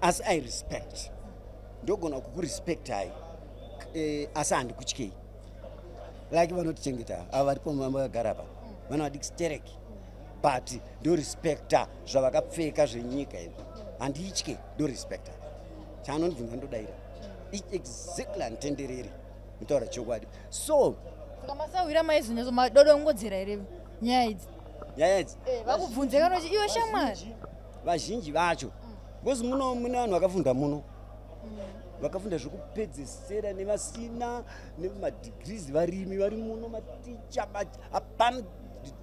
asi I respect, ndogona kukurespectai, asi handikutyei. Like vanotichengeta ava varipo vakagara apa, vana vadiki stereki, but ndorespecta zvavakapfeka zvenyika izvi. Handitye, ndorespecta. Chaanondibvunza ndodaira exactly, handitendereri, kutaura chokwadi. So Saka masahwira maizonyaso madodongodzera here nyaya idzi? Nyaya idzi? Vakubvunze kana kuti, "Iwe shamwari." Vazhinji vacho, because muno mune vanhu vakafunda muno, vakafunda zvekupedzesera nevasina nemadegrees, varimi vari muno, maticha, hapana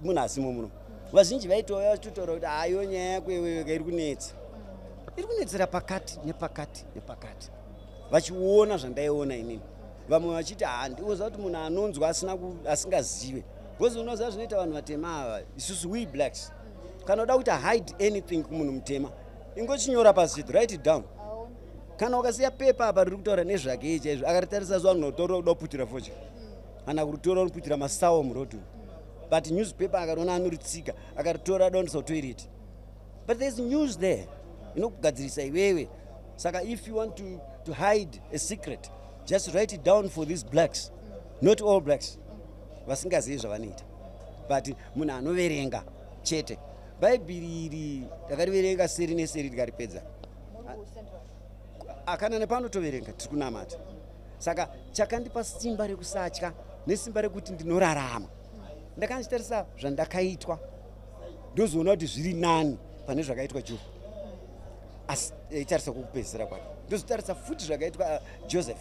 munhu asimo muno. Vazhinji vaitouya vachitotaura kuti, "Hayo, nyaya yako iwewe iri kunetsa, iri kunetsera pakati nepakati nepakati," vachiona zvandaiona inini. Vamwe vachiti, "Handiwoziva kuti munhu anonzwa asina asingazive," because unoziva zvinoita vanhu vatema ava, isusu we blacks, kana uda kuita hide anything kumunhu mutema, ingochinyora pasi, write it down. Kana ukasiya pepa apa riri kutaura nezvake chaizvo, akaritarisa so, anotora kuda kuputira fodya, kana kuritora unoputira masawo muroad. But newspaper akariona, anoritsika, akaritora adaondesa kutoilet. But there's news there inokugadzirisa iwewe. Saka if you want to hide a secret, just write it down for these blacks. Not all blacks vasingazivi zvavanoita, but munhu anoverenga chete. Bhaibheri iri takariverenga seri neseri tikaripedza. Akana nepanotoverenga tiri kunamata. Saka chakandipa simba rekusatya nesimba rekuti ndinorarama, ndakanditarisa zvandakaitwa, ndozoona kuti zviri nani pane zvakaitwa Job, asi aitarisa kwokupedzisira kwake. Ndozotarisa futi zvakaitwa Joseph,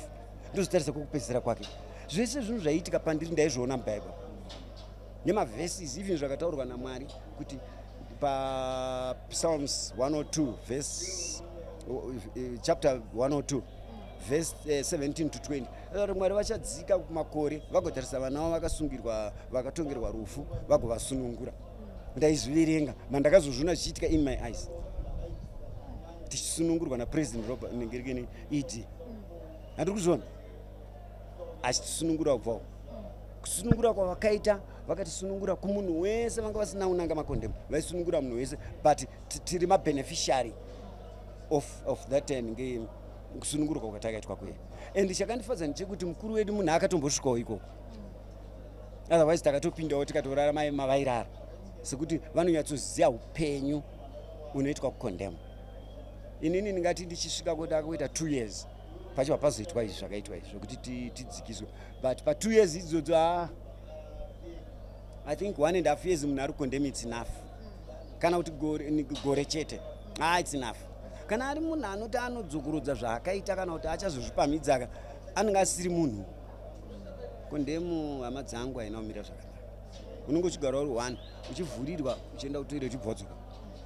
ndozotarisa kwokupedzisira kwake. Zvese zvinhu zvaiitika pandiri ndaizviona muBible nemaverses, even zvakataurwa naMwari kuti paPsalms 102 verse, chapter 102 verse 17 to 20, kuti Mwari vachadzika kumakore vagotarisa vana vavo vakasungirwa, vakatongerwa rufu, vagovasunungura. Ndaizviverenga, mandakazozviona zvichiitika in my eyes, tichisunungurwa naPresident Robert Nengerekeni ED. Handiri kuzviona achitisunungura kubvawo kusunungura kwavakaita. Vakatisunungura kumunhu wese vanga vasina kunanga makondemu, vaisunungura munhu wese, but tiri mabeneficiary of that nge kusunungurwa kwatakaitwa kuye. And chakandifadza ndechekuti mukuru wedu munhu akatombosvikawo ikoko, otherwise takatopindawo tikatorara mavairara, sekuti vanonyatsoziva upenyu unoitwa kukondemu. Inini ndingati ndichisvika kuti akakuita 2 years pachibva pazoitwa izvi zvakaitwa izvi zvokuti tidzikiswe, but pa2 years idzodzo, a I think one and half years munhu ari kukondem, it's enough. Kana kuti gore chete, ah, it's enough. Kana ari munhu anoti anodzokorodza zvaakaita kana kuti achazozvipamhidzaka, anenge asiri munhu. Kondemu, hama dzangu, haina kumira zvakanaka. Unenge uchigara uri one, uchivhurirwa, uchienda kutoilet, uchibva wadzoka,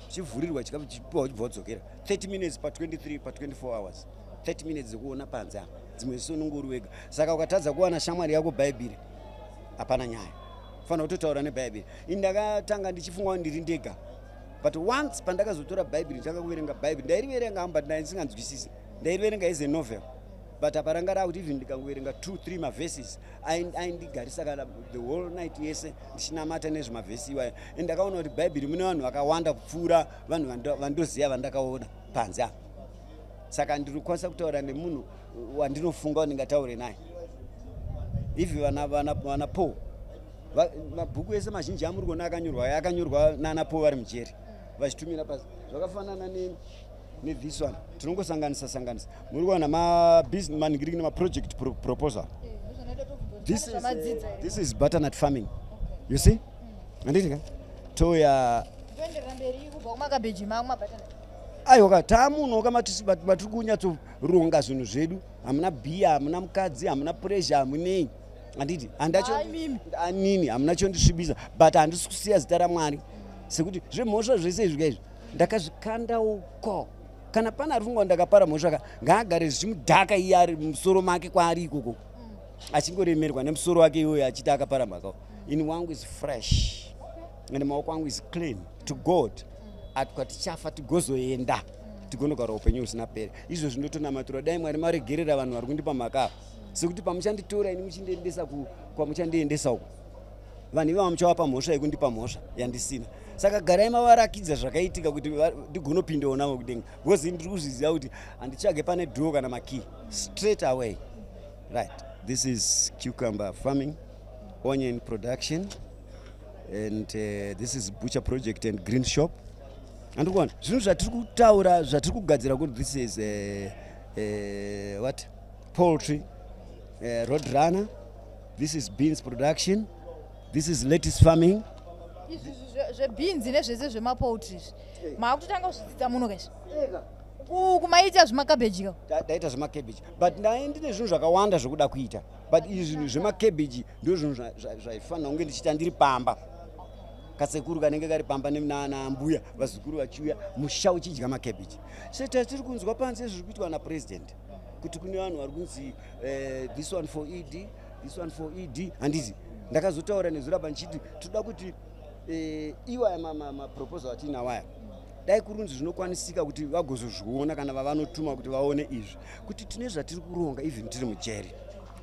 uchivhurirwa, chikafu chichipiwa, uchibva wadzokera. 30 minutes pa23, pa24 hours, 30 minutes dzekuona panze apa. Dzimwe zise unenge uri wega, saka ukatadza kuwana shamwari yako, Bhaibheri, hapana nyaya. Fanira kutotaura neBhaibheri. Ini ndakatanga ndichifunga kuti ndiri ndega, but once pandakazotora Bhaibheri, nditanga kuverenga Bhaibheri, ndairiverenga but ndaisinganzwisisi. Ndairiverenga as a novel, but apa ranga rakuti even ndikangoverenga 2 3 maverses, aindigarisa kana the whole night yese ndichinamata nezvemavhesi iwayo. And ndakaona kuti Bhaibheri mune vanhu vakawanda kupfuura vanhu vandoziva vandakaona panze apa. Saka ndinokwanisa kutaura nemunhu wandinofunga wandingataure naye. Even vana Paul, mabhuku ese mazhinji amuri kuona akanyorwa, akanyorwa nana Paul vari mujeri vachitumira pasi. Zvakafanana nethis one, tinongosanganisa sanganisa. Muri kuona maningiriki nemaproject proposal. This is butternut farming, you see? Handiti ka toya? Kuenderera mberi kubva kumakabheji mamwe, mabatana. Aiwa, taamuno matiri kunyatsoronga zvinhu zvedu. Hamuna bhiya, hamuna mukadzi, hamuna pressure, hamunei, handiti? Ai, mimi. Anini hamuna chondisvibisa, but handisi kusiya zita raMwari, sekuti zvemhosva zvese izvi kaizvi ndakazvikanda uko. Kana pana ari funga ndakapara mhosva ka, ngaagare zvichimudhaka iye ari musoro make kwaari ikoko, achingoremerwa nemusoro wake iyoyo achiti akapara mhaka. Ini wangu is fresh and maoko angu is clean to God. Atwa tichafa, tigozoenda, tigonogara upenyu husina pere. Izvo zvinotonamatirwa, dai Mwari maregerera vanhu vari kundipa mhaka ava, sekuti pamuchanditora ini muchindiendesa kwamuchandiendesa uko, vanhu ivava muchavapa mhosva yekundipa mhosva yandisina. Saka garai mavarakidza zvakaitika kuti ndigonopindawo navo kudenga, because ndiri kuzviziva kuti handitsvage pane door kana makey straight away. Right, this is cucumber farming, onion production, and this is butcher project and green shop. Andikuona zvinhu zvatiri kutaura, zvatiri kugadzira, kuti this is what, poultry, road runner. This is beans production, this is lettuce farming. Izvi zvebhinzi nezvese zvemapoultry izvi maakutotanga kuzvidzidza muno kaizvi? Kumaita zvemakabheji ka? Ndaita zvemacabbage, but ndai ndine zvinhu zvakawanda zvokuda kuita, but izvi zvinhu zvemacabbage ndo zvinhu zvaifanira kunge ndichiita ndiri pamba. Kasekuru kanenge kari pamba naambuya, vazukuru vachiuya, musha uchidya macabbage. Setatiri kunzwa panze zviri kuitwa napresident, kuti kune vanhu vari kunzi this one for ED, this one for ED, handiti? Ndakazotaura nezurapa ndichiti toda kuti iwaya maproposal atinawo aya, dai kurunzi zvinokwanisika kuti vagozozviona kana vavanotuma kuti vaone izvi, kuti tine zvatiri kuronga even tiri mujeri,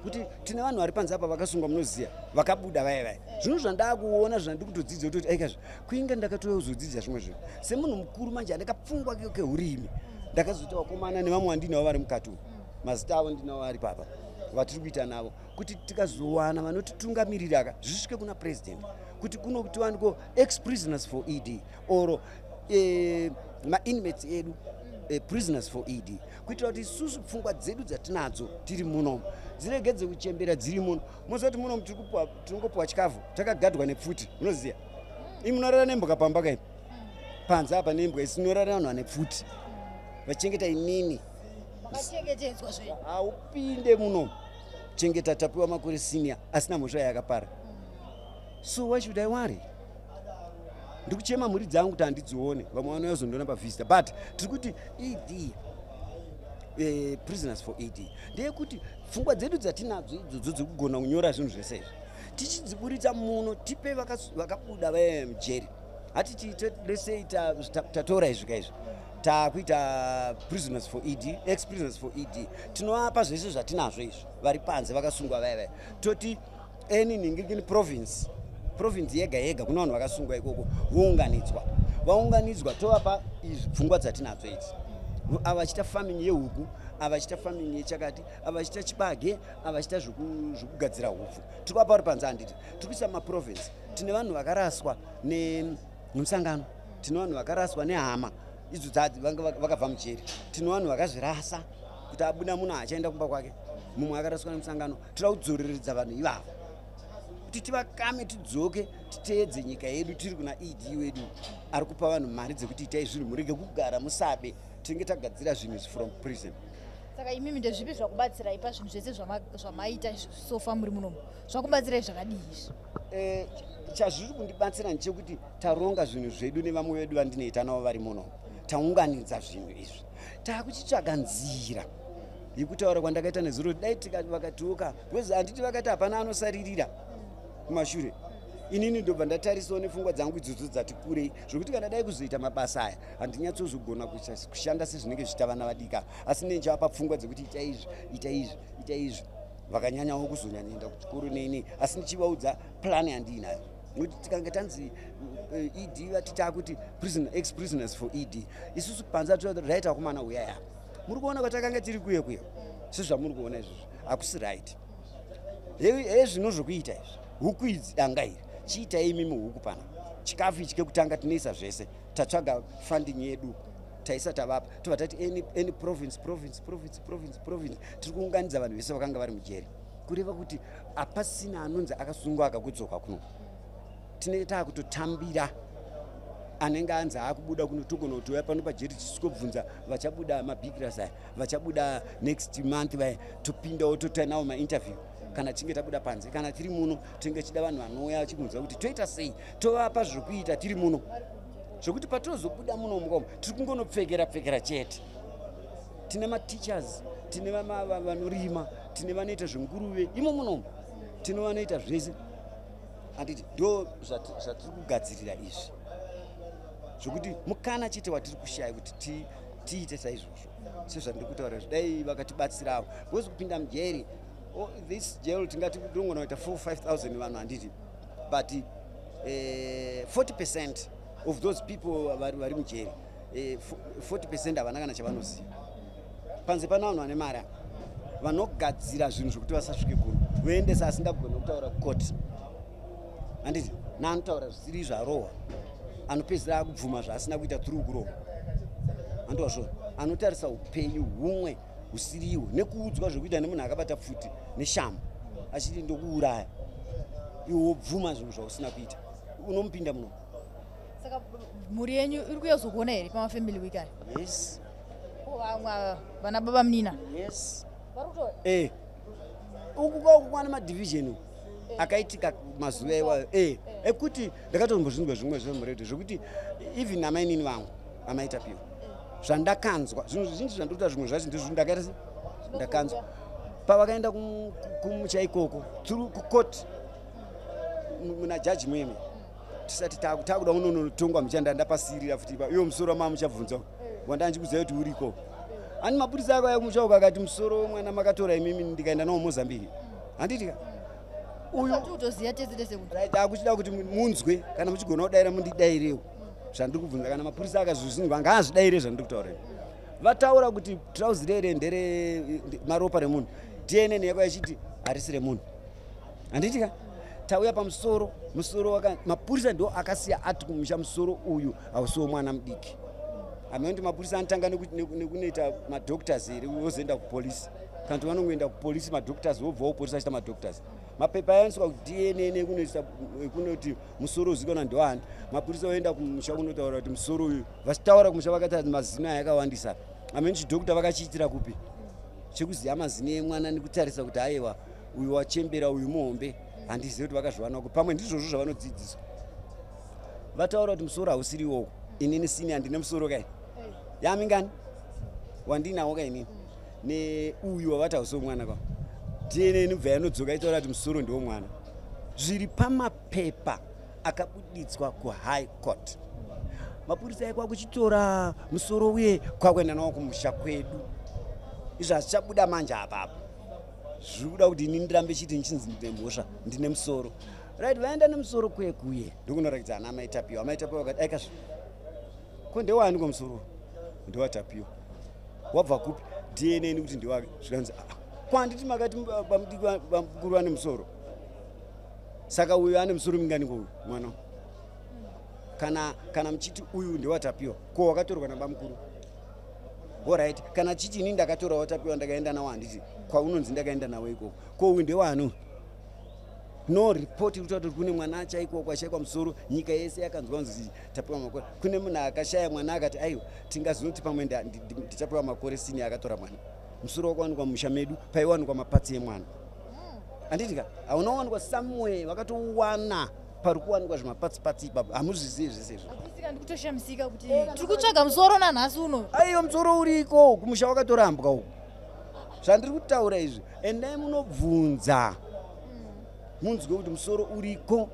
kuti tine vanhu vari panze apa vakasungwa, munoziva, vakabuda vaya vaya. Zvinhu zvandakuona, zvandiri kutodzidza, kutoti aikazvo kuinga ndakatozodzidza zvimwe zvinhu semunhu mukuru. Manje handakapfungwa keurimi, ndakazoita vakomana nevamwe vandinavo vari mukati umu, mazita avo ndinavo ari papa, vatiri kuita navo, kuti tikazowana vanotitungamirira ka, zvisvike kuna president, kuti kuno tiwaniko ex prisoners for ED or mainmates edu, prisoners for ED, kuitira kuti isusu pfungwa dzedu dzatinadzo tiri munomu dziregedze kuchembera dziri muno. Moziva kuti munomu tinongopiwa chikafu, takagadwa nepfuti. Munoziva imi munorara nembwa pamba kai panze apa, nembwa isi inorara vanhu vane pfuti vachengeta inini. Makachengetedzwa zvenyu. Haupinde munomu. Kuchengeta Tapiwa Makore Senior asina mhosva yaakapara. So why should I worry? Ndikuchema mhuri dzangu kuti handidzione, vamwe vanouya kuzondiona pavisitor, but tiri kuti ED, prisoners for ED, ndeyekuti pfungwa dzedu dzatinadzo idzodzo dzekugona kunyora zvinhu zvese izvi tichidziburitsa muno, tipe vakabuda vaya mujeri. Hatiti let's say tatora izvi kaizvi, takuita prisoners for ED, ex prisoners for ED, tinovapa zvese zvatinazvo izvi, vari panze vakasungwa vaya vaya, toti any ningirikini province yega yega kuna vanhu vakasungwa ikoko, vounganidzwa, vaunganidzwa, tovapa izvi pfungwa dzatinadzo idzi. Ava vachiita farming yehuku, ava vachiita farming yechakati, ava vachiita chibage, ava vachiita zvekugadzira hupfu. Tiri kuvapa vari panze, handiti? Tiri kuisa maprovince. Tine vanhu vakaraswa nemusangano, tine vanhu vakaraswa nehama idzo vanga vakabva mujeri, tine vanhu vakazvirasa kuti abuda munhu achaenda kumba kwake, mumwe akaraswa nemusangano. Toda kudzoreredza vanhu ivavo kuti tivakame, tidzoke, titeedze nyika yedu. Tiri kuna ED wedu ari kupa vanhu mari dzekuti itai zvinhu, murege kugara, musabe. Tinenge tagadzira zvinhu izvi from prison. Saka imimi ndezvipi zvakubatsirai pazvinhu zvese zvamaita so far muri munomu? Zvakubatsirai zvakadii izvi? Chazviri kundibatsira ndechekuti taronga zvinhu zvedu nevamwe vedu vandinoita navo vari muno. Taunganidza zvinhu izvi, taakuchitsvaga nzira yekutaura kwandakaita nezuro. Dai vakatiuka, because handiti vakati hapana anosaririra kumashure. Inini ndobva ndatarisawo nepfungwa dzangu idzodzo dzati kurei, zvokuti kana dai kuzoita mabasa aya handinyatsozogona kushanda sezvinenge zvichiita vana vadika, asi ndinenge pfungwa dzekuti ita izvi, ita izvi, ita izvi. Vakanyanyawo kuzonyanyaenda kuchikoro neinei, asi ndichivaudza plan yandiinayo, nekuti tikange tanzi ED vati taakuti ex prisoners for ED, isusu panze right, akomana, uyai apa. Muri kuona kwatakanga tiri kuye kuye, sezvamuri kuona izvozvo, hakusi right. He zvino zvokuita izvi, huku idzi, danga iri, chiitai imimi huku pana chikafu ichi. Kekutanga tinoisa zvese, tatsvaga funding yedu, taisa, tavapa, tobva tati any province, province, province, province, province, tiri kuunganidza vanhu vese vakanga vari mujeri, kureva kuti hapasina anonzi akasungwa akakudzoka kuno. Tinenge taakutotambira anenge anzi aakubuda kuno, togona kutouya pano pajeri tichisvikobvunza vachabuda mabhikiras aya, vachabuda next month vaya, topindawo, toita mainterview kana tichinge tabuda panze. Kana tiri muno, tinenge tichida vanhu vanouya vachibvunza kuti toita sei, tovapa zvokuita tiri muno, zvokuti patinozobuda muno mukomo tiri kungonopfekera pfekera chete. Tine mateachers, tine vanorima, tine vanoita zvenguruve imo munomu, tine vanoita zvese, handiti? Ndo zvatiri kugadzirira izvi, zvokuti mukana chete watiri kushaya kuti tiite saizvozvo sezvandiri kutaura izvi. Dai vakatibatsirawo, because kupinda mujeri, oh, this jail tingati ndongona kuita 4 5000 vanhu, handiti? But 40% of those people vari mujeri, 40% havana kana chavanoziva. Panze pana vanhu vane mari vanogadzira zvinhu zvokuti vasasvike kuno, voendesa asingagoni kutaura kukoti, handiti? Naanotaura zvisiri izvo arohwa, anopedzisira akubvuma zvaasina kuita through kurohwa, handowazvona? Anotarisa upenyu humwe husiriwo nekuudzwa zvekuita nemunhu akabata pfuti neshamu achiti ndokuuraya, iwe wobvuma zvinhu zvausina kuita. Unomupinda muno. Saka mhuri yenyu iri kuyazokuona here pamafamily week aya? Yes. Vamwe ava vana baba munina? Yes. Vari kutora? Uku kwauku kwana madivision uku akaitika mazuva iwayo ekuti ndakatombozvinzwa zvimwe zvemuredhio, zvokuti even amainini vangu amaitapiwa zvandakanzwa zvinhu zvizhinji zvandikuita, zvimwe zvacho ndizvo ndakaita se ndakanzwa pavakaenda kumucha ikoko through kucourt muna jaji mueme, tisati takuda kunonotongwa muchanda, ndapasirira futi ipa iwo musoro wamama muchabvunza wandanga kuti uriko ani. Mapurisa akauya kumusha uko akati musoro wemwana makatora imimi, ndikaenda nawo Mozambique, handitika? Uyu kutoziva tese tese kuti Right, akuchida kuti munzwe. Kana muchigona kudaira, mundidairewo zvandiri kubvunza. Kana mapurisa akazvizvinzwa, ngaazvidaire zvandiri kutaura. Vataura kuti trauzi rere ndere maropa remunhu, DNA yako yachiti harisi remunhu, handitika? Tauya pamusoro, musoro waka mapurisa ndo akasiya ati kumusha musoro uyu hausi womwana mudiki. Hameno kuti mapurisa anotanga nekunoita madoctors here, vozoenda kupolisi, kana kuti vanongoenda kupolisi, madoctors vobvawo polisi achiita madoctors. Mapepa ayaniswa kuDNA nekunoisa kunoti musoro uzikanwa ndoani. Mapurisa oenda kumusha kunotaura kuti musoro uyu, vachitaura kumusha vakati mazino aya akawandisa. Hameno chidoctor vakachiitira kupi chekuziva mazino emwana nekutarisa kuti aiwa. Uyu wachembera, uyu muhombe. Handizivi kuti vakazviwana ku pamwe ndizvozvo zvavanodzidziswa. Vataura kuti musoro hausiri iwowo. Inini sini handine musoro kai yamingani wandinawo ka inini neuyu wavati hausi mwana kwa DNA inobva yanodzoka itaura kuti musoro ndiwo mwana. Zviri pamapepa akabuditswa kuHigh Court. Mapurisa aikwa kuchitora musoro uye kwakuenda nawo kumusha kwedu. Izvo hazvichabuda manje apapo. Zviri kuda kuti ini ndirambe chiti ndichinzi ndine mhosva, ndine musoro. Right, vaenda nemusoro kuye kuye ndokunorakidza ana amai Tapiwa. Amai Tapiwa vakati, aikazve ko ndewani ko musoro? NdewaTapiwa. Wabva kupi? DNA ni kuti ndewake. Zvikanzi, ah, kwanditi makati bamukuru vane musoro, saka uyu ane musoro mingani ko uyu mwana? Kana muchiti uyu ndewatapiwa, ko wakatorwa nabamukuru? Alright, kana chiti ini ndakatora watapiwa ndakaenda nawo, handiti kwaunonzi ndakaenda nawo ikoko, ko uyu ndewani? No report iri kutaura kuti kune mwana achaikwa kwashaikwa musoro. Nyika yese yakanzwa kunzi Tapiwa Makore, kune munhu akashaya mwana akati aiwa, tingazonoti pamwe ndiTapiwa Makore sini akatora mwana. Musoro wakawanikwa mumusha medu paiwanikwa mapatsi emwana, handiti ka? Hauna wanikwa somewhere, vakatowana pari kuwanikwa zvimapatsi-patsi ipapo. Hamuzvizivi zvese izvo. Saka ndikutoshamisika kuti tiri kutsvaga musoro nanhasi uno. Aiyo, musoro uriko kumusha, wakatorambwa uko. Zvandiri kutaura izvi, endai munobvunza munzwe kuti musoro uriko,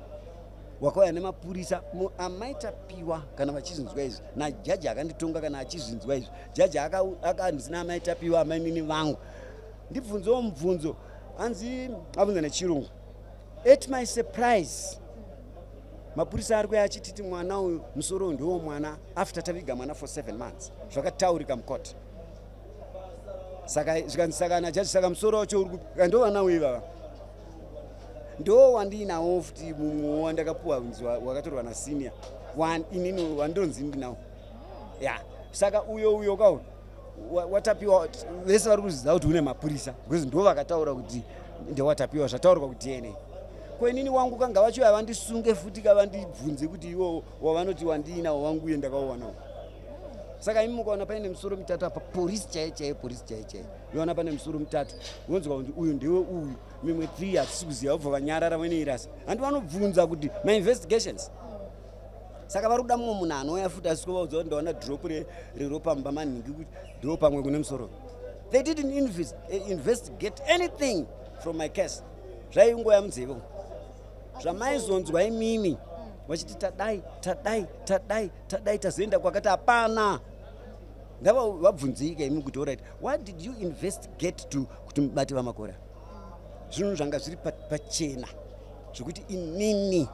wakauya nemapurisa. Amai Tapiwa kana vachizvinzwa izvi, najaji akanditonga kana achizvinzwa izvi, jaji akandisina amai Tapiwa, amainini vangu, ndibvunzewo mubvunzo. Hanzi abvunza nechirungu. At my surprise, mapurisa ari kuya achititi mwana uyu, musoro uyu ndewo mwana, after taviga mwana for 7 months. Zvakataurika mucourt. Saka zvikanzi, saka najaji, saka musoro wacho uri kupi? Ndo vana ivava ndo wandinawo futi, mumwe wandakapuwa kunzi wakatorwa nasenior inini wandonzi ndinawo ya. Saka uyo kauri watapiwa, vese vari kuziva kuti une mapurisa because ndo vakataura kuti ndewatapiwa, zvataurwa kuDNA. Ko inini wangu kanga vacho havandisunge futi kavandibvunze kuti iwo wavanoti wandiinawo wangu uye ndakauwanawo. Saka imi mukaona paine misoro mitatu apa, polisi chaiyo chaiyo, polisi chaiyo chaiyo yoona pane misoro mitatu, wonzwa kuti uyu ndewe uyu, mimwe three hatisi kuziva, vobva vanyarara vonoirasa. Handi vanobvunza kuti mainvestigations? Saka vari kuda mumwe munhu anouya futi asi kuvaudza kuti ndaona drop reropa mumba manhingi, kuti ndo pamwe kune musoro. They didn't investigate anything from my case. Zvaingoya munzeve zvamaizonzwa imimi vachiti tadai, tadai, tadai, tadai, tazoenda kwakati hapana. Ngava vabvunzeika imi kuti alright, what did you investigate to kuti mubate vaMakore? Zvinhu zvanga zviri pachena zvekuti inini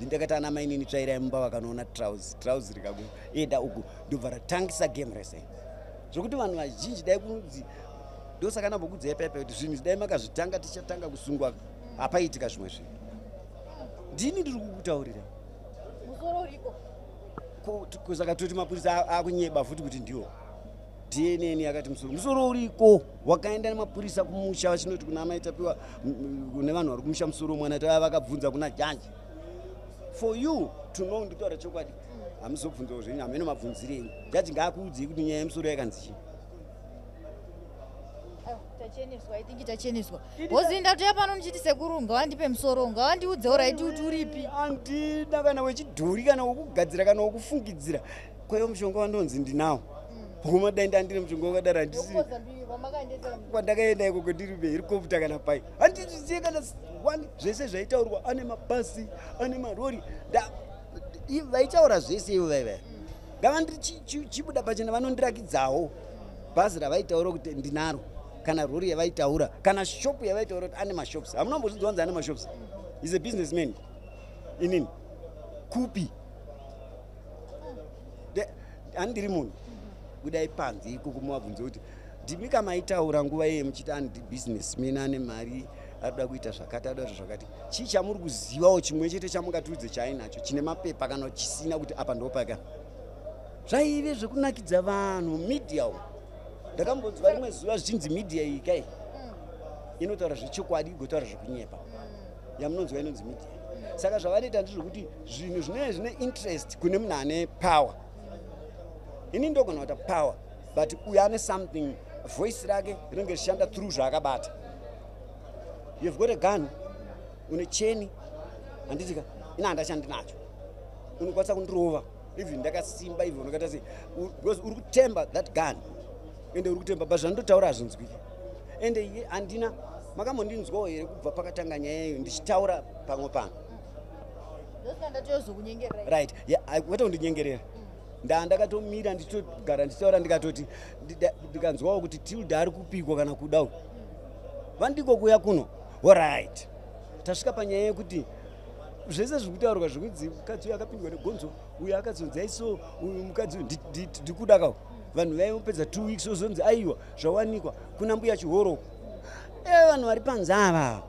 ndakati ana mainini tsvairai mumba, vakanoona trouser, trouser rikakuenda uku, ndobva ratangisa game rese, zvokuti vanhu vazhinji dai kunzi, ndosaka ndambokudzai paipa kuti zvinhu dai makazvitanga tichatanga kusungwa, hapaitika zvimwe zvinhu. Ndini ndiri kukutaurira. Musoro uriko. Saka toti mapurisa akunyeba futi kuti ndiwo DNA yakati musoro uriko, wakaenda nemapurisa kumusha vachinoti kuna amai Tapiwa, kune vanhu vari kumusha, musoro mwana tava vakabvunza kuna jaji. For you to know, ndikutaura chokwadi, hamuzobvunzawo zvenyu, hameno mabvunzirei. Jaji ngaakuudzei kuti nyaya yemusoro yakanzi chii. Aiwa, tacheneswa. I think tacheneswa because ndatoya pano ndichiti sekuru ngavandipe musoro, ngavandiudzewo right kuti uripi. Handina kana wechidhori kana wekugadzira kana wekufungidzira. Kwaiwo mushonga wandonzi ndinawo kuma, dai ndandine mushonga wakadaro handisi kwandakaenda ikoko ndiri vehelicopter kana pai, handizvizive kana one. Zvese zvaitaurwa, ane mabhasi, ane marori, vaitaura zvese ivo vaivaya, ngavandichibuda pachena vanondirakidzawo bhazi ravaitaura kuti ndinaro, kana rori yavaitaura, kana shop yavaitaura kuti ane mashops. Hamuna kumbozvinzwa kunzi ane mashops, is a businessman. Inini kupi? Handiri munhu. Budai panze ikoko muvabvunze kuti ndimi kamaitaura nguva iye muchiti andi businessman, ane mari, arikuda kuita zvakati, arikuda kuita zvakati. Chii chamuri kuzivawo chimwe chete chamungatiudze chaainacho chine mapepa kana chisina, kuti apa ndopaka? Zvaive zvekunakidza vanhu media umu. Ndakambonzwa rimwe zuva zvichinzi media iyi kai inotaura zvechokwadi, igotaura zvekunyepa. Yamunonzwa inonzi media. Saka zvavanoita ndezvekuti zvinhu zvinenge zvine interest kune munhu ane power. Ini ndogona kuita power, but uyo ane something, voice rake rinenge richishanda through zvaakabata. You've got a gun, une cheni, handitika ina handachandinacho, unokwanisa kundirova even ndakasimba, even unakaita sei, because uri kutemba that gun, ende uri kutemba, but zvandotaura hazvinzwiki. Ende iye handina makambondinzwawo here kubva pakatanga nyaya iyo ndichitaura pamwe pano? Ndosaka ndatozokunyengerera. Right, yeah, kwete kundinyengerera. Ndaa ndakatomira, ndichitogara ndichitaura, ndikatoti ndikanzwawo kuti Tilda ari kupikwa kana kuda uku, vandiko kuya kuno. Alright, tasvika panyaya yekuti zvese zviri kutaurwa zvekunzi mukadzi uyu akapindwa negonzo, uyu akazonzi aiso, uyu mukadzi uyu ndikuda kao, vanhu vaimupedza 2 weeks, ozonzi aiwa, zvawanikwa kuna mbuya Chihoro. E, vanhu vari panze ava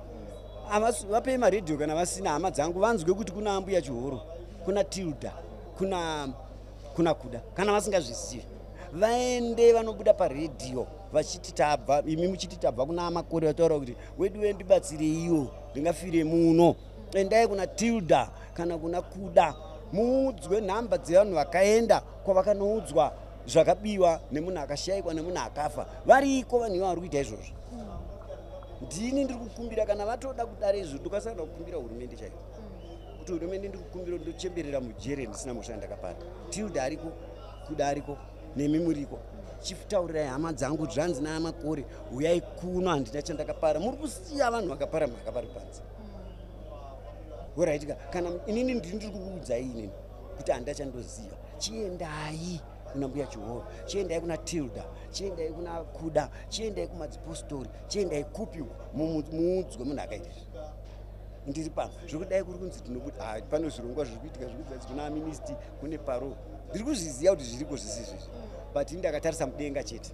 vapei maredhiyo kana vasina hama dzangu, vanzwe kuti kuna ambuya Chihoro, kuna Tilda, kuna Kuda. Kana vasingazvizivi, vaende vanobuda paredhiyo vachiti tabva, imi muchiti tabva kuna amakore, vataura kuti wedu wendibatsireiwo, ndingafire muno. Endai kuna Tilda kana kuna Kuda, muudzwe nhamba dzevanhu vakaenda kwavakanoudzwa zvakabiwa nemunhu akashayikwa nemunhu akafa. Variko vanhu ivo vari kuita izvozvo. Ndini ndiri kukumbira, kana vatoda kudare izvo, ndokasana kukumbira hurumende chaiyo kuti hurumende, ndiri kukumbira, ndochemberera mujere ndisina mhosva yandakapara. Tilda ariko, Kuda ariko, nemi muriko. Chifutaurirai hama dzangu, zvanzi naamakore, uyai kuno, handina chandakapara. Muri kusiya vanhu vakapara mhaka vari panze. Alright, kana inini ndiri kukuudzai inini kuti handina chandoziva, chiendai kuna mbuya Chihoro, chiendai kuna Tilda, chiendai kuna Kuda, chiendai kumadzipostori, chiendai kupi uko, muudzwe munhu akaita izvi. Ndiri pano zvekudai kuri kunzi tinobuda. Ah, pane zvirongwa zviri kuitika zvekuti kuna amnesty, kune parole. Ndiri kuzviziva kuti zviriko zvisi izvizvi, but ini ndakatarisa mudenga chete.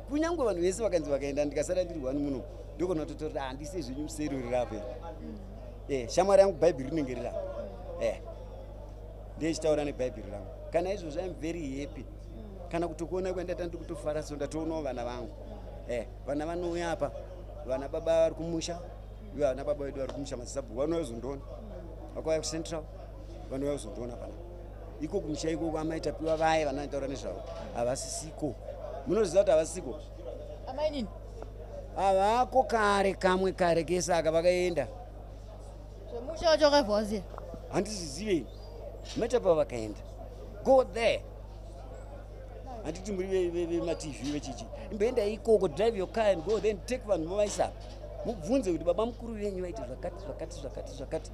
Kunyange vanhu vese vakanzi vakaenda, ndikasara ndiri one muno, ndokona kutotora handise zvenyu museri rirapo. Shamwari yangu, Bhaibheri rinenge rirapo. Ndechitaura nebhaibheri rangu. Kana izvozvo, I'm very happy kana kutokuona kwandata, ndiri kutofara. So ndatoonawo vana vangu. Vana vanouya apa, vana baba vari kumusha, ivo vana baba vedu vari kumusha, madzisabhuku vanouya kuzondiona, vakauya kuCentral, vanouya kuzondiona pana iko kumusha ikoko. Amaitapiwa vaye vanotaura nezvavo havasisiko. Munoziva kuti havasisiko. Amainini? Havako kare, kamwe kare kese aka vakaenda. Zvemusha wacho wakabva waziya? Handizvizive. Maitapa vakaenda. Go there, handiti muri vemaTV vechichi, imboendai ikoko, drive your car and go, then take vanhu movaisa, mubvunze kuti baba mukuru venyu vaiti zvakati zvakati zvakati zvakati.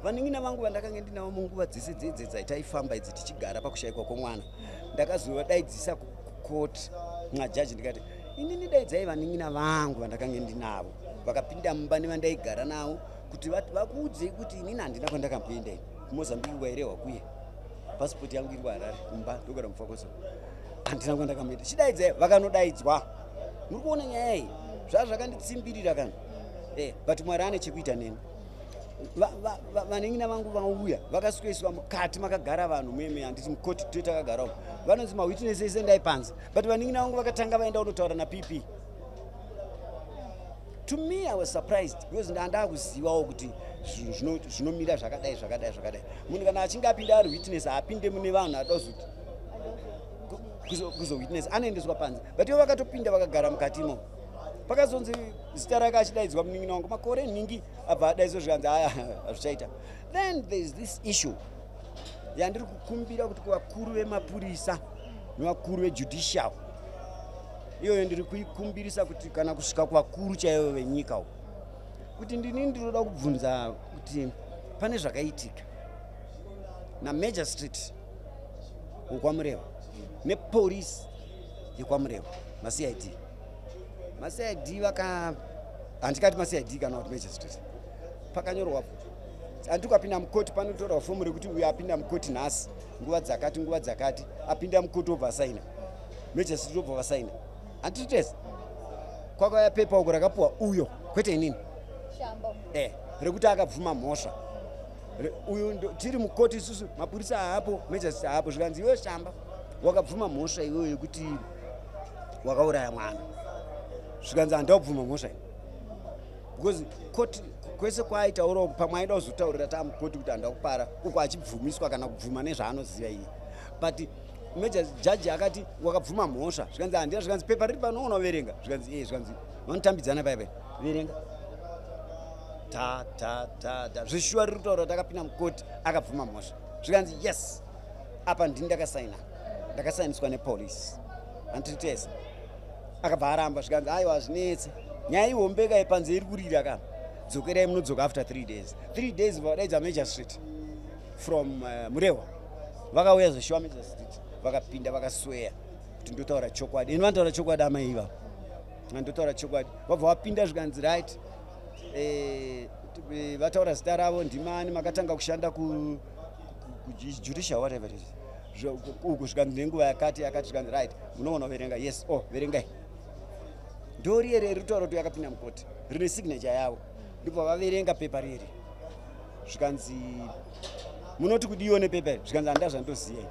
Vanin'ina vangu vandakanga ndinavo munguva dzese dzedze dzaitaifamba idzi tichigara pakushayikwa kwomwana, ndakazovadaidzisa kukoti mwajaji, ndikati inini daidzai vanin'ina vangu vandakanga ndinavo vakapinda mumba nevandaigara navo kuti vakuudzei kuti inini handina kwandakamboenda. Ini kuMozambique kwairehwa kuye, pasipoti yangu iri kuHarare kumba, ndogara mufakoso, handina kwandakamboenda. Chidaidzai. Vakanodaidzwa. Muri kuona nyaya iyi zvaa zvakanditsimbirira kana. But Mwari ane chekuita neni. Vanin'ina vangu vauya, vakasweswa mukati makagara vanhu meme, handiti mukoti to takagara umo, vanonzi mawitness ese endai panze. But vanin'ina vangu vakatanga vaenda kunotaura naPP. To me, I was surprised because ndandaa kuzivawo kuti zvinhu zvinomira zvakadai zvakadai zvakadai. Munhu kana achinge apinda ari witness, haapinde mune vanhu ada kuzoti kuzowitness, anoendeswa panze. But ivo vakatopinda vakagara mukatimo. Pakazonzi zita rake achidaidzwa munin'ina wangu makore nhingi, abva adaidzwa, zvikanzi aya hazvichaita. Then there is this issue yandiri kukumbira kuti kuvakuru vemapurisa nevakuru vejudicial, iyoyo ndiri kuikumbirisa kuti kana kusvika kuvakuru chaivo venyika uko, kuti ndini ndinoda kubvunza kuti pane zvakaitika namagistrate wekwaMurehwa nepolisi yekwaMurehwa, maCID. MaCID vaka, handikati maCID kana kuti magistrate, pakanyorwa, handiti ukapinda mukoti panotorwa fomu rekuti uyu apinda mukoti nhasi nguva dzakati, nguva dzakati, apinda mukoti, obva asaina, magistrate obva vasaina, handiti tese? Kwakauya pepa uko rakapuwa uyo, kwete inini. Shamba. Rekuti akabvuma mhosva. Uyu tiri mukoti isusu, mapurisa haapo, magistrate haapo, zvikanzi iwe Shamba wakabvuma mhosva iweyo yekuti wakauraya mwana. Zvikanzi handabvuma mhosva iyi because koti kwese kwaaitaurawo pamwe aida kuzotaurira taamukoti kuti handa kupara uko achibvumiswa kana kubvuma nezvaanoziva iye, but Major judge akati wakabvuma mhosva. Zvikanzi handina, zvikanzi pepa riri pano unoverenga. Zvikanzi eh, zvikanzi vanotambidzana paya paya. Verenga. Ta ta ta ta. Zvishuwa riri kutaura kuti akapinda mukoti akabvuma mhosva. Zvikanzi yes. Apa ndini ndakasaina. Ndakasainiswa nepolice. Handiti tese. Akabva aramba zvikanzi aiwa zvinetse. Nyaya ihombeka yepanze iri kurira kana. Dzokerai munodzoka after 3 days. 3 days vadaidza magistrate from Murehwa. Vakauya zveshuwa magistrate vakapinda vakasweya kuti ndotaura chokwadi. Ini vanotaura chokwadi amai ivavo. Ndotaura chokwadi. Vabva vapinda zvikanzi right. Vataura zita ravo ndimani makatanga kushanda ku judicial whatever it is. Uku zvikanzi nenguva yakati yakati zvikanzi right munoona verenga yes oh verengai ndori ere ritaura kuti yakapinda mukoti rine signature yavo ndibva vaverenga pepa riri zvikanzi munoti kudiwo nepepa iri zvikanzi handina zvandoziva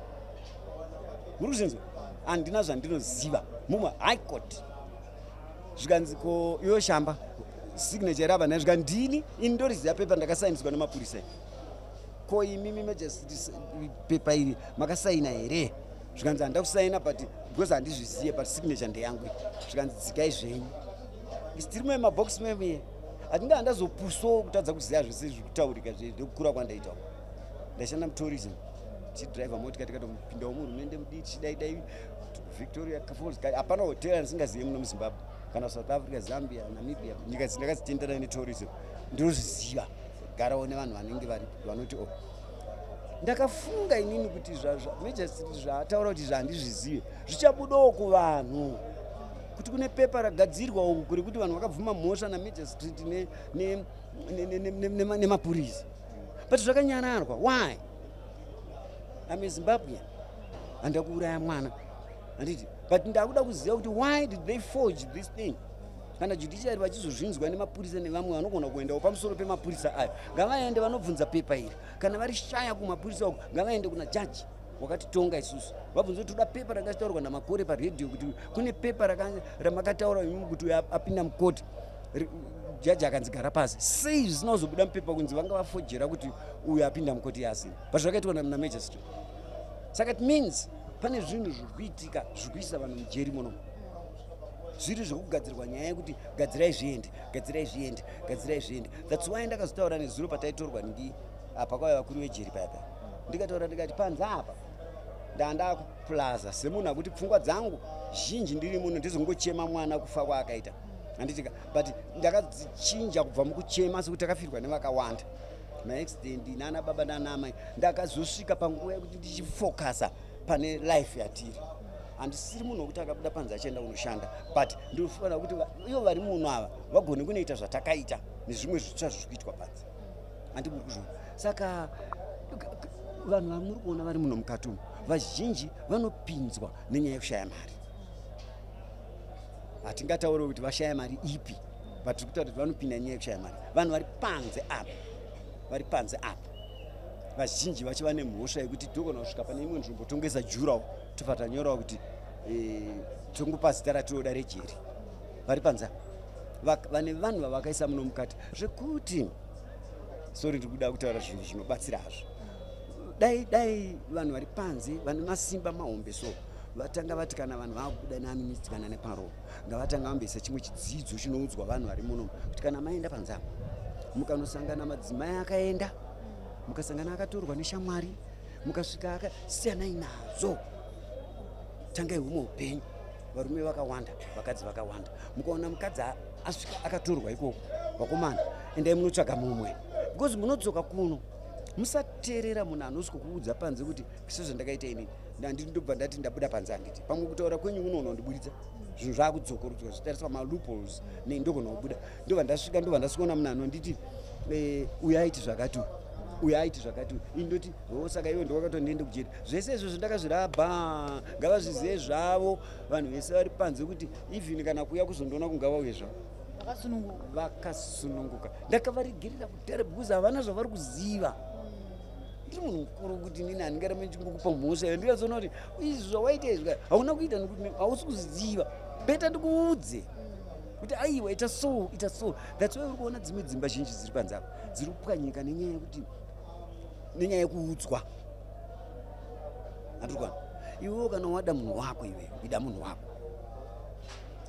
muri kuzvinzwa handina zvandinoziva mumwe high court zvikanzi ko iwe shamba signature iri apa nhai zvikanzi ndini ini ndoriziva pepa ndakasainiswa nemapurisa ko imimi majesty pepa iri makasaina here zvikanzi handida kusaina but because handizvizive but signature ndeyangu zvikanzi dzikai zvenyu tiri muye mabox memuye hatinga handazopuso kutadza kuziva zvese zviri kutaurika zvekukura kwandaita ndaishanda mutourism tichidriver motika tikatopindawo muhurumende mudii tichidaidai Victoria Falls hapana hotera ndisingazive muno muZimbabwe kana South Africa Zambia Namibia nyika dzindakadzitenderana netourism ndinozviziva garawo nevanhu vanenge vari vanoti o oh. Ndakafunga inini kuti Majesty zvaataura kuti zvandizvizive zvichabudawo kuvanhu kuti kune pepa ragadzirwa uku kuri kuti vanhu vakabvuma mhosva namagistrate nemapurisa but zvakanyararwa. Why? I'm a Zimbabwean, handida kuuraya mwana handiti, but ndakuda kuziva kuti why did they forge this thing. Kana judiciary vachizozvinzwa nemapurisa nevamwe vanogona kuendawo pamusoro pemapurisa ayo, ngavaende vanobvunza pepa iri. Kana vari shaya kumapurisa uko, ngavaende kuna jaji wakatitonga isusu vabvunza kuti toda pepa ranga chitaurwa naMakore paredhiyo kuti kune pepa ramakataura imimi kuti uyo apinda mukoti, jaji akanzi gara pasi. Sei zvisina kuzobuda mupepa kunzi vanga vafojera kuti uyo apinda mukoti yaasina? But zvakaitwa namagistrate. Saka it means pane zvinhu zviri kuitika zviri kuisa vanhu mujeri muno, zviri zvekugadzirwa nyaya yekuti gadzirai zviende, gadzirai zviende, gadzirai zviende. That's why ndakazotaura nezuro pataitorwa ndi apa kwaiva vakuru vejeri paya paya, ndikataura ndikati panze apa ndandakuplaza semunhu akuti pfungwa dzangu zhinji ndiri muno ndizongochema mwana kufa kwaakaita handitika, but ndakadzichinja kubva mukuchema sekuti takafirwa nevakawanda maaccident nana baba nana amai. Ndakazosvika panguva yekuti ndichifokasa pane life yatiri. Handisiri munhu wekuti akabuda panze achienda kunoshanda, but ndinofanira kuti ivo vari muno ava vagone kunoita zvatakaita nezvimwe zvitsva zviri kuitwa panze. Handi muri kuzviona? Saka vanhu vamuri kuona vari muno mukati umu vazhinji vanopinzwa nenyaya yekushaya mari. Hatingatauri kuti vashaya mari ipi, but tiri kutaura kuti vanopinda nyaya yekushaya mari. Vanhu vari panze apa, vari panze apa vazhinji vacho vane mhosva yekuti togona kusvika pane imwe nzvimbo tongoisa jurawo tobva tanyorawo kuti tongopa zita ratinoda rejeri. Vari panze apa vane vanhu vavakaisa muno mukati zvekuti, sorry, ndiri kuda kutaura zvinhu zvinobatsira hazvo. Dai dai vanhu vari panze vane masimba mahombe so vatanga vati kana vanhu vakubuda neamnesty kana neparole, ngavatanga vamboisa chimwe chidzidzo chinoudzwa vanhu vari muno kuti kana maenda panze apa mukanosangana madzimai akaenda, mukasangana akatorwa neshamwari, mukasvika akasiyanai nazo, tangai humwe upenyu. Varume vakawanda, vakadzi vakawanda. Mukaona mukadzi asvika akatorwa ikoko, vakomana, endai munotsvaga mumwe because munodzoka kuno. Musateerera munhu anosvika kuudza panze kuti sezvandakaita inini ndanditi ndobva ndati ndabuda panze. Handiti pamwe kutaura kwenyu kunoona kundiburitsa zvinhu zvakudzokorodzwa zvitariswa maloopholes nei ndogona kubuda. Ndobva ndasvika, ndobva ndasvikaona munhu anonditi uyu aiti zvakati, uyu aiti zvakati, ini ndoti o saka iwe ndowakatondiende kujeri. Zvese izvozvo ndakazvirabha. Ngavazvizive zvavo vanhu vese vari panze kuti even kana kuuya kuzondiona kungavauye zvavo vakasununguka. Vakasununguka. Ndakavaregerera kudhara because havana zvavari kuziva. Ndiri munhu mukuru kuti nini handingarambe ndichingokupa mhosva iyo. Ndikazoona kuti izvi zvawaita izvi hauna kuita nekuti hausi kuziva, better ndikuudze kuti aiwa, ita so, ita so. That's why uri kuona dzimwe dzimba zhinji dziri panze apa dziri kupwanyika nenyaya yekuti nenyaya yekuudzwa. Handiri kuona Iwewo kana wada munhu wako, iwe ida munhu wako.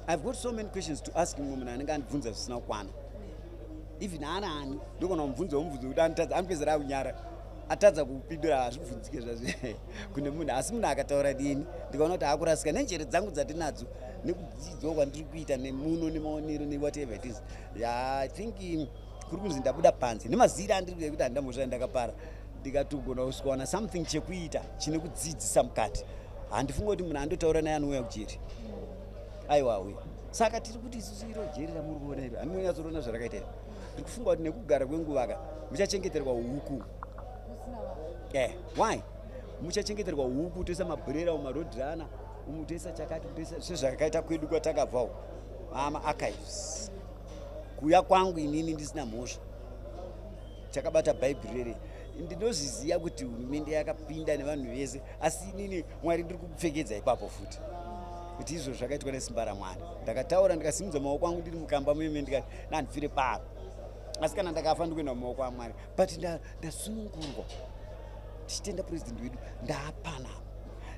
I've got so many questions to ask mumwe munhu anenge andibvunza zvisina kukwana, even ana ani. Ndogona kumubvunza mubvunzo kuti anotadza, anopedzera akunyara, atadza kupindura. Hazvibvunzike zvazvi kune munhu. Asi munhu akataura dini, ndikaona kuti akurasika, nenjere dzangu dzatinadzo, nekudzidzwa kwandiri kuita nemuno, nemaonero, newhatever it is, yeah, I think kuri kunzi ndabuda panze nemazira andiri kuita kuti handambozvai ndakapara, ndikatogona kusvikawana something chekuita chine kudzidzisa mukati. Handifunga kuti munhu andotaura naye anouya kujeri. Aiwa, auya. Saka tiri kuti isusu iro jeri ramuri kuona iro, hamunonyatsoona zvarakaita iro. Ndiri kufunga kuti nekugara kwenguva ka, muchachengeterwa huku. Why muchachengeterwa huku? Toisa mabhurera mumaroadrunner umu, toisa chakati, toisa sezvakaita kwedu kwatakabvawo, maarchives. Kuuya kwangu inini ndisina mhosva, takabata Bhaibheri rere. Ndinozviziva kuti hurumende yakapinda nevanhu vese, asi inini Mwari ndiri kupfekedza ipapo futi kuti izvo zvakaitwa nesimba raMwari. Ndakataura, ndikasimudza maoko angu ndiri mukamba muime, ndikati nandipfire paro, asi kana ndakafa ndikuenda mumaoko aMwari. But ndasunungurwa, tichitenda purezidendi wedu. Ndaapanapa,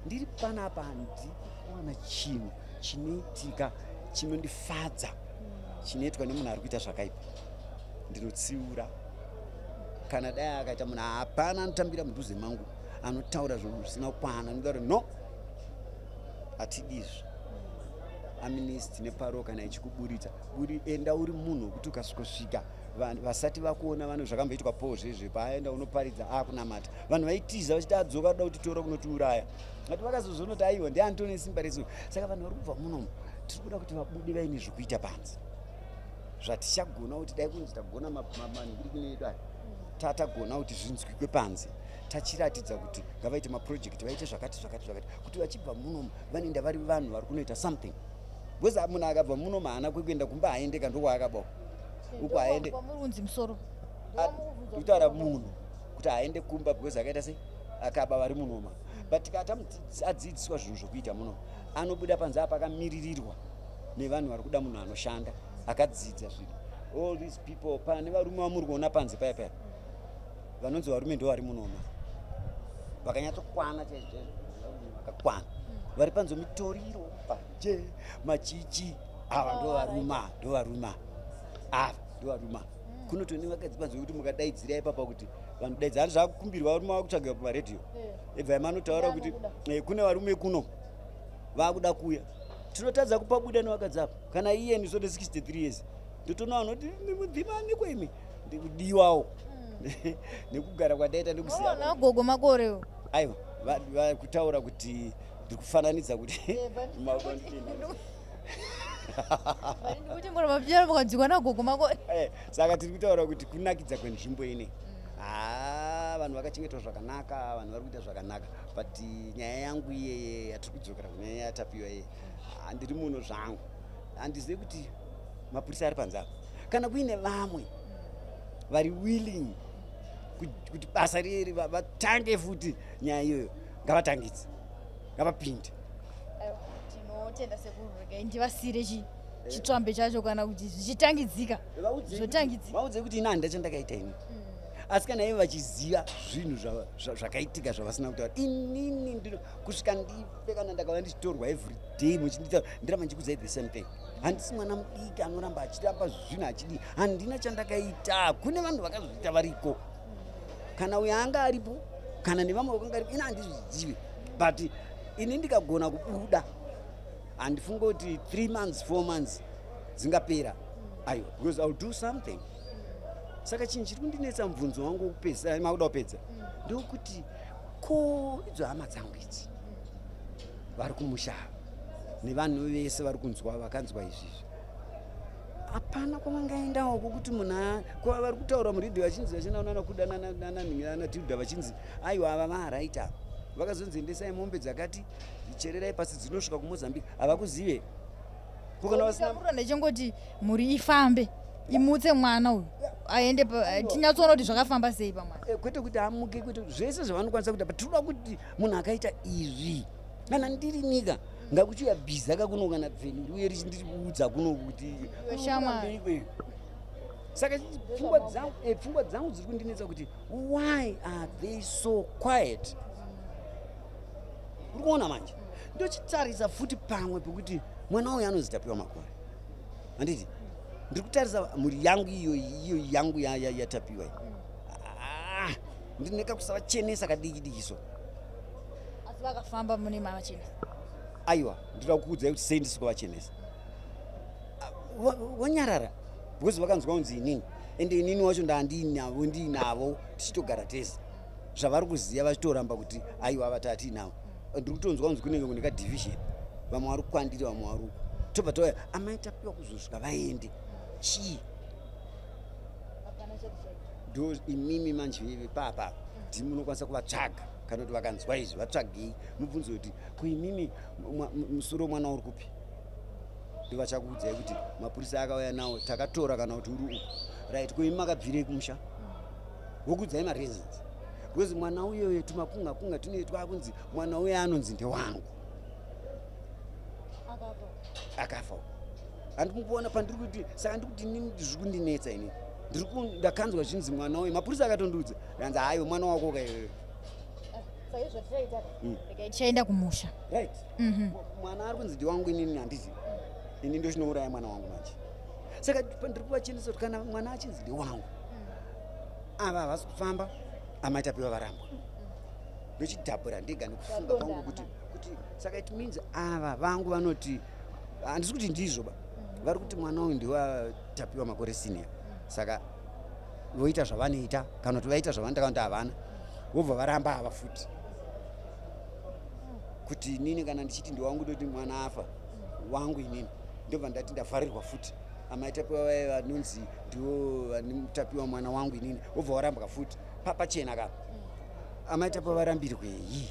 ndiri panapa, handiri kuwana chinhu chinoitika chinondifadza chinoitwa nemunhu ari kuita zvakaipa. Ndinotsiura kana dai akaita munhu, hapana anotambira mudhuze mangu anotaura zvinhu zvisina kukwana. Anotaura, no, hatidi izvi. Amnesty neparole kana ichikuburitsa buri, enda uri munhu wekuti ukasvikosvika vasati vakuona. Vanhu zvakamboitwa Paul zvezve, paaenda unoparidza akunamata, vanhu vaitiza vachiti adzoka kuda kutitora kunotiuraya. Ati vakazozviona kuti aiwa, ndiantone simba resu. Saka vanhu vari kubva munomu, tiri kuda kuti vabude vaine zvekuita panze, zvatichagona kuti dai kunzi tagona manhingirikini edu aya, tatagona kuti zvinzwikwe panze, tachiratidza kuti ngavaite maproject, vaite zvakati zvakati zvakati, kuti vachibva munomu vanoenda vari vanhu vari kunoita something. Because munhu akabva munomu haana kwekuenda kumba, haendeka, ndokwaakabawo uko, haende. Kwamuri kunzi musoro. Kutaura munhu kuti haende kumba because akaita sei, akaba vari munoma. But tikati adzidziswa zvinhu zvokuita muno, anobuda panze apa akamiririrwa nevanhu vari kuda munhu anoshanda akadzidza zvinhu. All these people, pane varume vamuri kuona panze paya paya, vanonzi varume, ndo vari munoma vakanyatsokwana chaizvo chaizvo, vakakwana. Vari panze, mitoriro, paje, machichi, ava ndo varuma, ndo varuma ava, ndo varuma. Kunotone vakadzi panze kuti mukadaidzira ipapa kuti vanodaidza, hani zvakukumbirwa, varume vakutsvaga pamaredhiyo, ebvai manotaura kuti kune varume kuno vakuda kuuya. Tinotadza kupabuda nevakadzi apa. Kana iye ndisode 63 years, ndotoona vanoti mudzimanikwe imi, ndikudiwawo nekugara kwadaita nekuziva. Nagogo makorewo. Aiwa, kutaura kuti ndiri kufananidza kuti Kuti ngoro mapiyaro makadzikwa nagogo makore. Saka tiri kutaura kuti kunakidza kwenzvimbo ine, ha, vanhu vakachengetwa zvakanaka, vanhu vari kuita zvakanaka. But nyaya yangu iyeye yatiri kudzokera kunyaya yaTapiwa iye, handiri muno zvangu, handizivi kuti mapurisa ari panze apa kana kuine vamwe vari willing kuti basa riri vatange futi nyaya iyoyo, ngavatangidze, ngavapinde. Tinotenda sekuru. Regai ndivasire chitsvambe chacho, kana kuti zvichitangidzika, zvotangidzika. Vaudze kuti ina handina chandakaita ini, asi kana ivo vachiziva zvinhu zvakaitika zvavasina kutaura, inini ndino kusvika ndife, kana ndakava ndichitorwa every day muchinditaura, ndiramba ndichikudzai the same thing. Handisi mwana mudiki anoramba achiramba zvinhu achidii. Handina chandakaita. Kune vanhu vakazviita variko, kana uyo anga aripo, kana nevamwe vakanga aripo, ini handizvizivi. But ini ndikagona kubuda, handifungi kuti 3 months, 4 months dzingapera, aiwa, because I will do something. Saka chinhu chiri kundinetsa, mubvunzo wangu wekupedzisa, makuda kupedza, ndokuti ko idzo hama dzangu idzi vari kumusha ava nevanhu vese vari kunzwa, vakanzwa izvizvi, hapana kwavangaendawo kwokuti munhu kwa vari kutaura muredhiyo vachinzi vachinana kuda nanatilda, vachinzi aiwa, ava vaaraita, vakazonzi endesai mombe dzakati, chererai pasi dzinosvika kuMozambique, havakuzive. Ko kana vasina Murura ndechingoti mhuri ifambe, imutse mwana uyu aende tinyatsoona kuti zvakafamba sei pamwana. Kwete kuti amuke, kwete zvese zvavanokwanisa kuita, but tinoda kuti munhu akaita izvi, kana ndiri nyika ngakuchiuya bhiza kakuno, kana bveni ndiuye richindiudza kuno kuti Shamwari. Ikweyo. Saka pfungwa dzangu dziri kundinetsa kuti why are they so quiet? Uri kuona manje, ndochitarisa futi pamwe pekuti mwana uyu anonzi Tapiwa Makore, handiti? Ndiri kutarisa mhuri yangu iyo, iyo yangu yaTapiwa iyi. Ah, ndine kakusavachenesa kadiki diki so. Asi vakafamba mune mavachenesa? Aiwa, ndinoda kukuudzai kuti sei ndisi kuvachenesa. Wanyarara because vakanzwa kunzi inini, ende inini wacho ndandinavo, ndiinavo, tichitogara tese. Zvavari kuziva vachitoramba kuti aiwa, vati atinavo. Ndiri kutonzwa kunzi kunenge kune kadivision, vamwe vari kukwandiri, vamwe vari uku. Tobva tauya amai Tapiwa kuzosvika vaende, chii? Ndo imimi manje papa ndimi munokwanisa kuvatsvaga, kana kuti vakanzwa izvi, vatsvagei, mubvunze kuti kuimimi musoro mwana uri kupi. Ndovachakuudzai kuti mapurisa akauya nawo, takatora, kana kuti uri uku. Right, kuimi makabvirei kumusha? Vokuudzai mareasons, because mwana uyoyo tumakunga kunga tunoitwa kunzi mwana uyo anonzi ndewangu akafa. Handikuona pandiri kuti, saka ndiri kuti inini zviri kundinetsa. Inini ndakanzwa zvinzi mwana uyu, mapurisa akatondiudza, ndanzi haiwe, mwana wako kaiwewe. Tichaenda kumusha. Right. Mwana ari kunzi ndiwangu, inini handizi. Ini ndochinouraya mwana wangu manje. Saka ndiri kuvachenesa kuti kana mwana achinzi ndewangu, ava havasi kufamba, amai Tapiwa varambwa. Ndochidhabhura ndega nekufunga kwangu kuti saka it means ava vangu vanoti, handisi kuti ndizvo ba, vari kuti mwana uyu ndewaTapiwa Makore Senior. Saka voita zvavanoita, kana kuti vaita zvavanoita, kana kuti havana, vobva varamba ava futi kuti inini kana ndichiti ndewangu, ndoti mwana afa wangu inini, ndobva ndati ndavharirwa futi. Amai Tapiwa vaye vanonzi ndivo vanetapiwa mwana wangu inini, wobva warambwa futi papachena kapa. Amai Tapiwa varambirwei?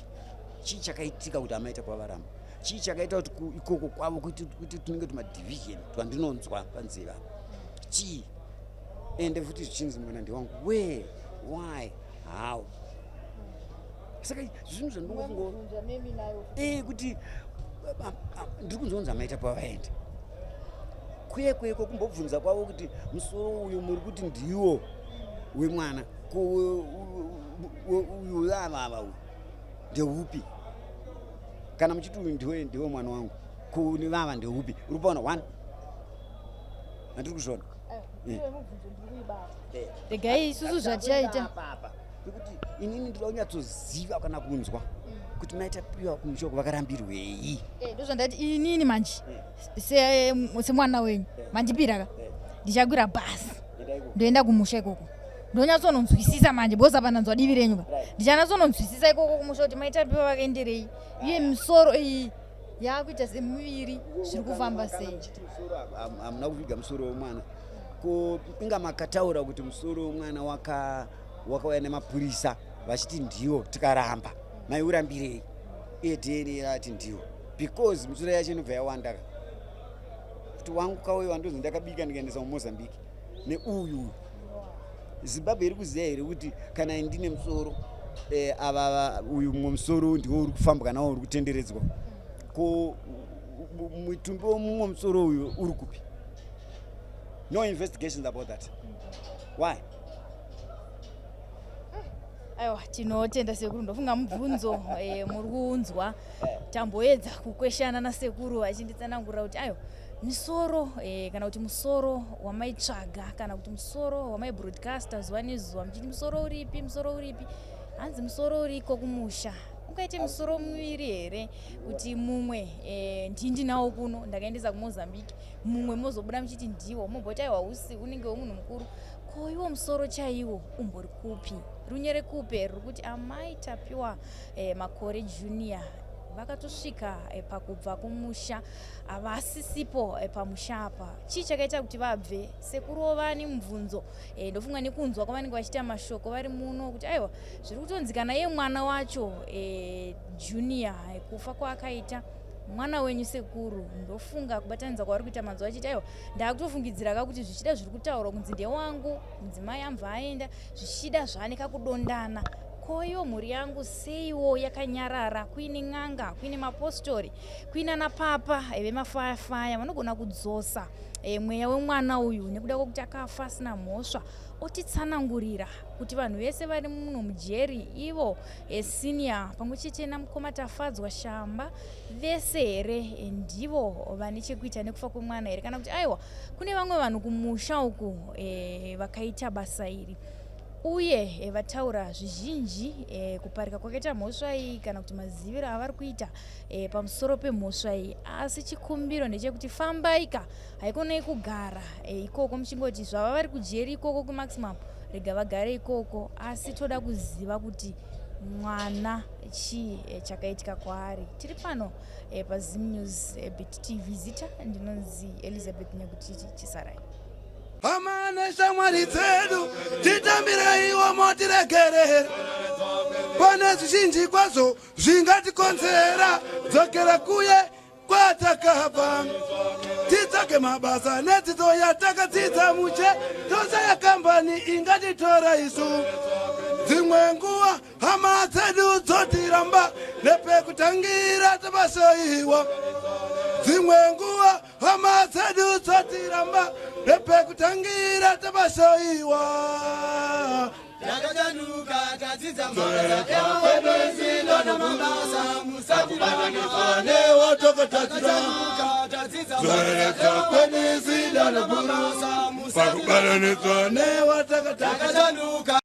Chii chakaitika kuti amai Tapiwa varamba? Chii chakaita kuti ikoko kwavo kuite tunenge tumadivision twandinonzwa panzira? Chii? Ende futi zvichinzi mwana ndewangu, where, why, how? Saka zvinhu zvandingofunga kuti ndiri kunzonzi amai Tapiwa vaenda kwekweko kumbobvunza kwavo kuti musoro uyu muri kuti ndiwo wemwana, ko uyu avava uyu ndeupi? Kana muchiti uyu ndiwe ndiwe mwana wangu, ko nevava ndeupi? Uri kupaona one handiri kuzviona. Regai isusu zvatichaita. Pekuti inini ndinoda kunyatsoziva kana kunzwa kuti mai Tapiwa kumushoko vakarambirwei. Ndozvandati inini manje semwana wenyu mandipira ka, ndichakwira bhasi, ndoenda kumusha ikoko, ndonyatsononzwisisa manje, because apa ndanzwa divi renyu ka. Ndichanyatsononzwisisa ikoko kumusha kuti mai Tapiwa vakaenderei, uye misoro iyi yakuita semiviri, zviri kufamba Kana sei. muchiti musoro, hamuna kuviga musoro wemwana, ko inga makataura kuti musoro wemwana wakauya nemapurisa vachiti ndiwo, tikaramba, maiurambirei? Iye DNA rati ndiwo, because misoro yacho inobva yawanda ka, kuti wangu kauyo wandonzi ndakabika ndikaendesa muMozambique neuyu. Zimbabwe iri kuziva here kuti kana ndine musoro ava uyu mumwe musoro ndiwo uri kufambwa nawo, uri kutenderedzwa? Ko mutumbi womumwe musoro uyu uri kupi? No investigations about that. Why? Aiwa, tinotenda sekuru. Ndofunga mubvunzo muri kuunzwa. Tamboedza kukweshana nasekuru achinditsanangurira kuti aiwa, misoro kana kuti musoro wamaitsvaga, kana kuti musoro wamaibroadcaster zuva nezuva muchiti musoro uripi, musoro uripi, hanzi musoro uriko kumusha. Ungaite misoro miviri here, kuti mumwe ndindinawo kuno, ndakaendesa kuMozambique, mumwe mozobuda muchiti ndiwo, momboti aiwa, usi unenge wemunhu mukuru? Ko iwo musoro chaiwo umbori kupi? Runyere kupe ruri kuti amai Tapiwa Makore Junior vakatosvika pakubva kumusha, havasisipo pamusha apa. Chii chakaita kuti vabve? Sekuru vane mubvunzo. Ndofunga nekunzwa kwavanenge vachiita mashoko vari muno kuti aiwa, zviri kutonzi kana iye mwana wacho Junior, kufa kwaakaita mwana wenyu sekuru, ndofunga kubatanidza kwavari kuita manzwa achiti aiwa, ndaakutofungidzira ka kuti zvichida zviri kutaurwa kunzi ndewangu, mudzimai ambva aenda, zvichida zvane kakudondana. Koyo mhuri yangu seiwo yakanyarara kuine n'anga, kuine mapostori, kuina napapa vemafayafaya vanogona kudzosa e, mweya wemwana uyu nekuda kwekuti akafa asina mhosva otitsanangurira kuti vanhu vese vari muno mujeri ivo e, senior pamwe chete namukoma Tafadzwa Shamba vese here e, ndivo vane chekuita nekufa kwemwana here kana kuti aiwa kune vamwe vanhu kumusha uku e, vakaita basa iri uye e, vataura zvizhinji e, kuparika kwakaita mhosva iyi kana kuti maziviro avari kuita e, pamusoro pemhosva iyi asi chikumbiro ndechekuti fambaika haikonei kugara e, ikoko muchingoti zvava vari kujeri ikoko kumaximum rega vagare ikoko asi toda kuziva kuti mwana chii e, chakaitika kwaari tiri pano e, pazim news e, bit tv zita ndinonzi elizabeth nyagutiti chisarai Hama neshamwari dzedu titambireiwo motiregerera pane zvizhinji kwazvo zvingatikonzera dzokera kuye kwatakabva titsvage mabasa nedzidzo yatakadzidza mushe tosaya kambani ingatitora isu dzimwe nguva hama dzedu dzotiramba nepekutangira tabasaiwa dzimwe nguva hama dzedu dzotiramba nepekutangira tabasaiwa Takachanuka tadzidza mabasa namabasa musatibatanidza newatakatatira tadzidza Zoreredza kwedu zida namabasa pakubatanidzwa newatakatatira musatakachanuka.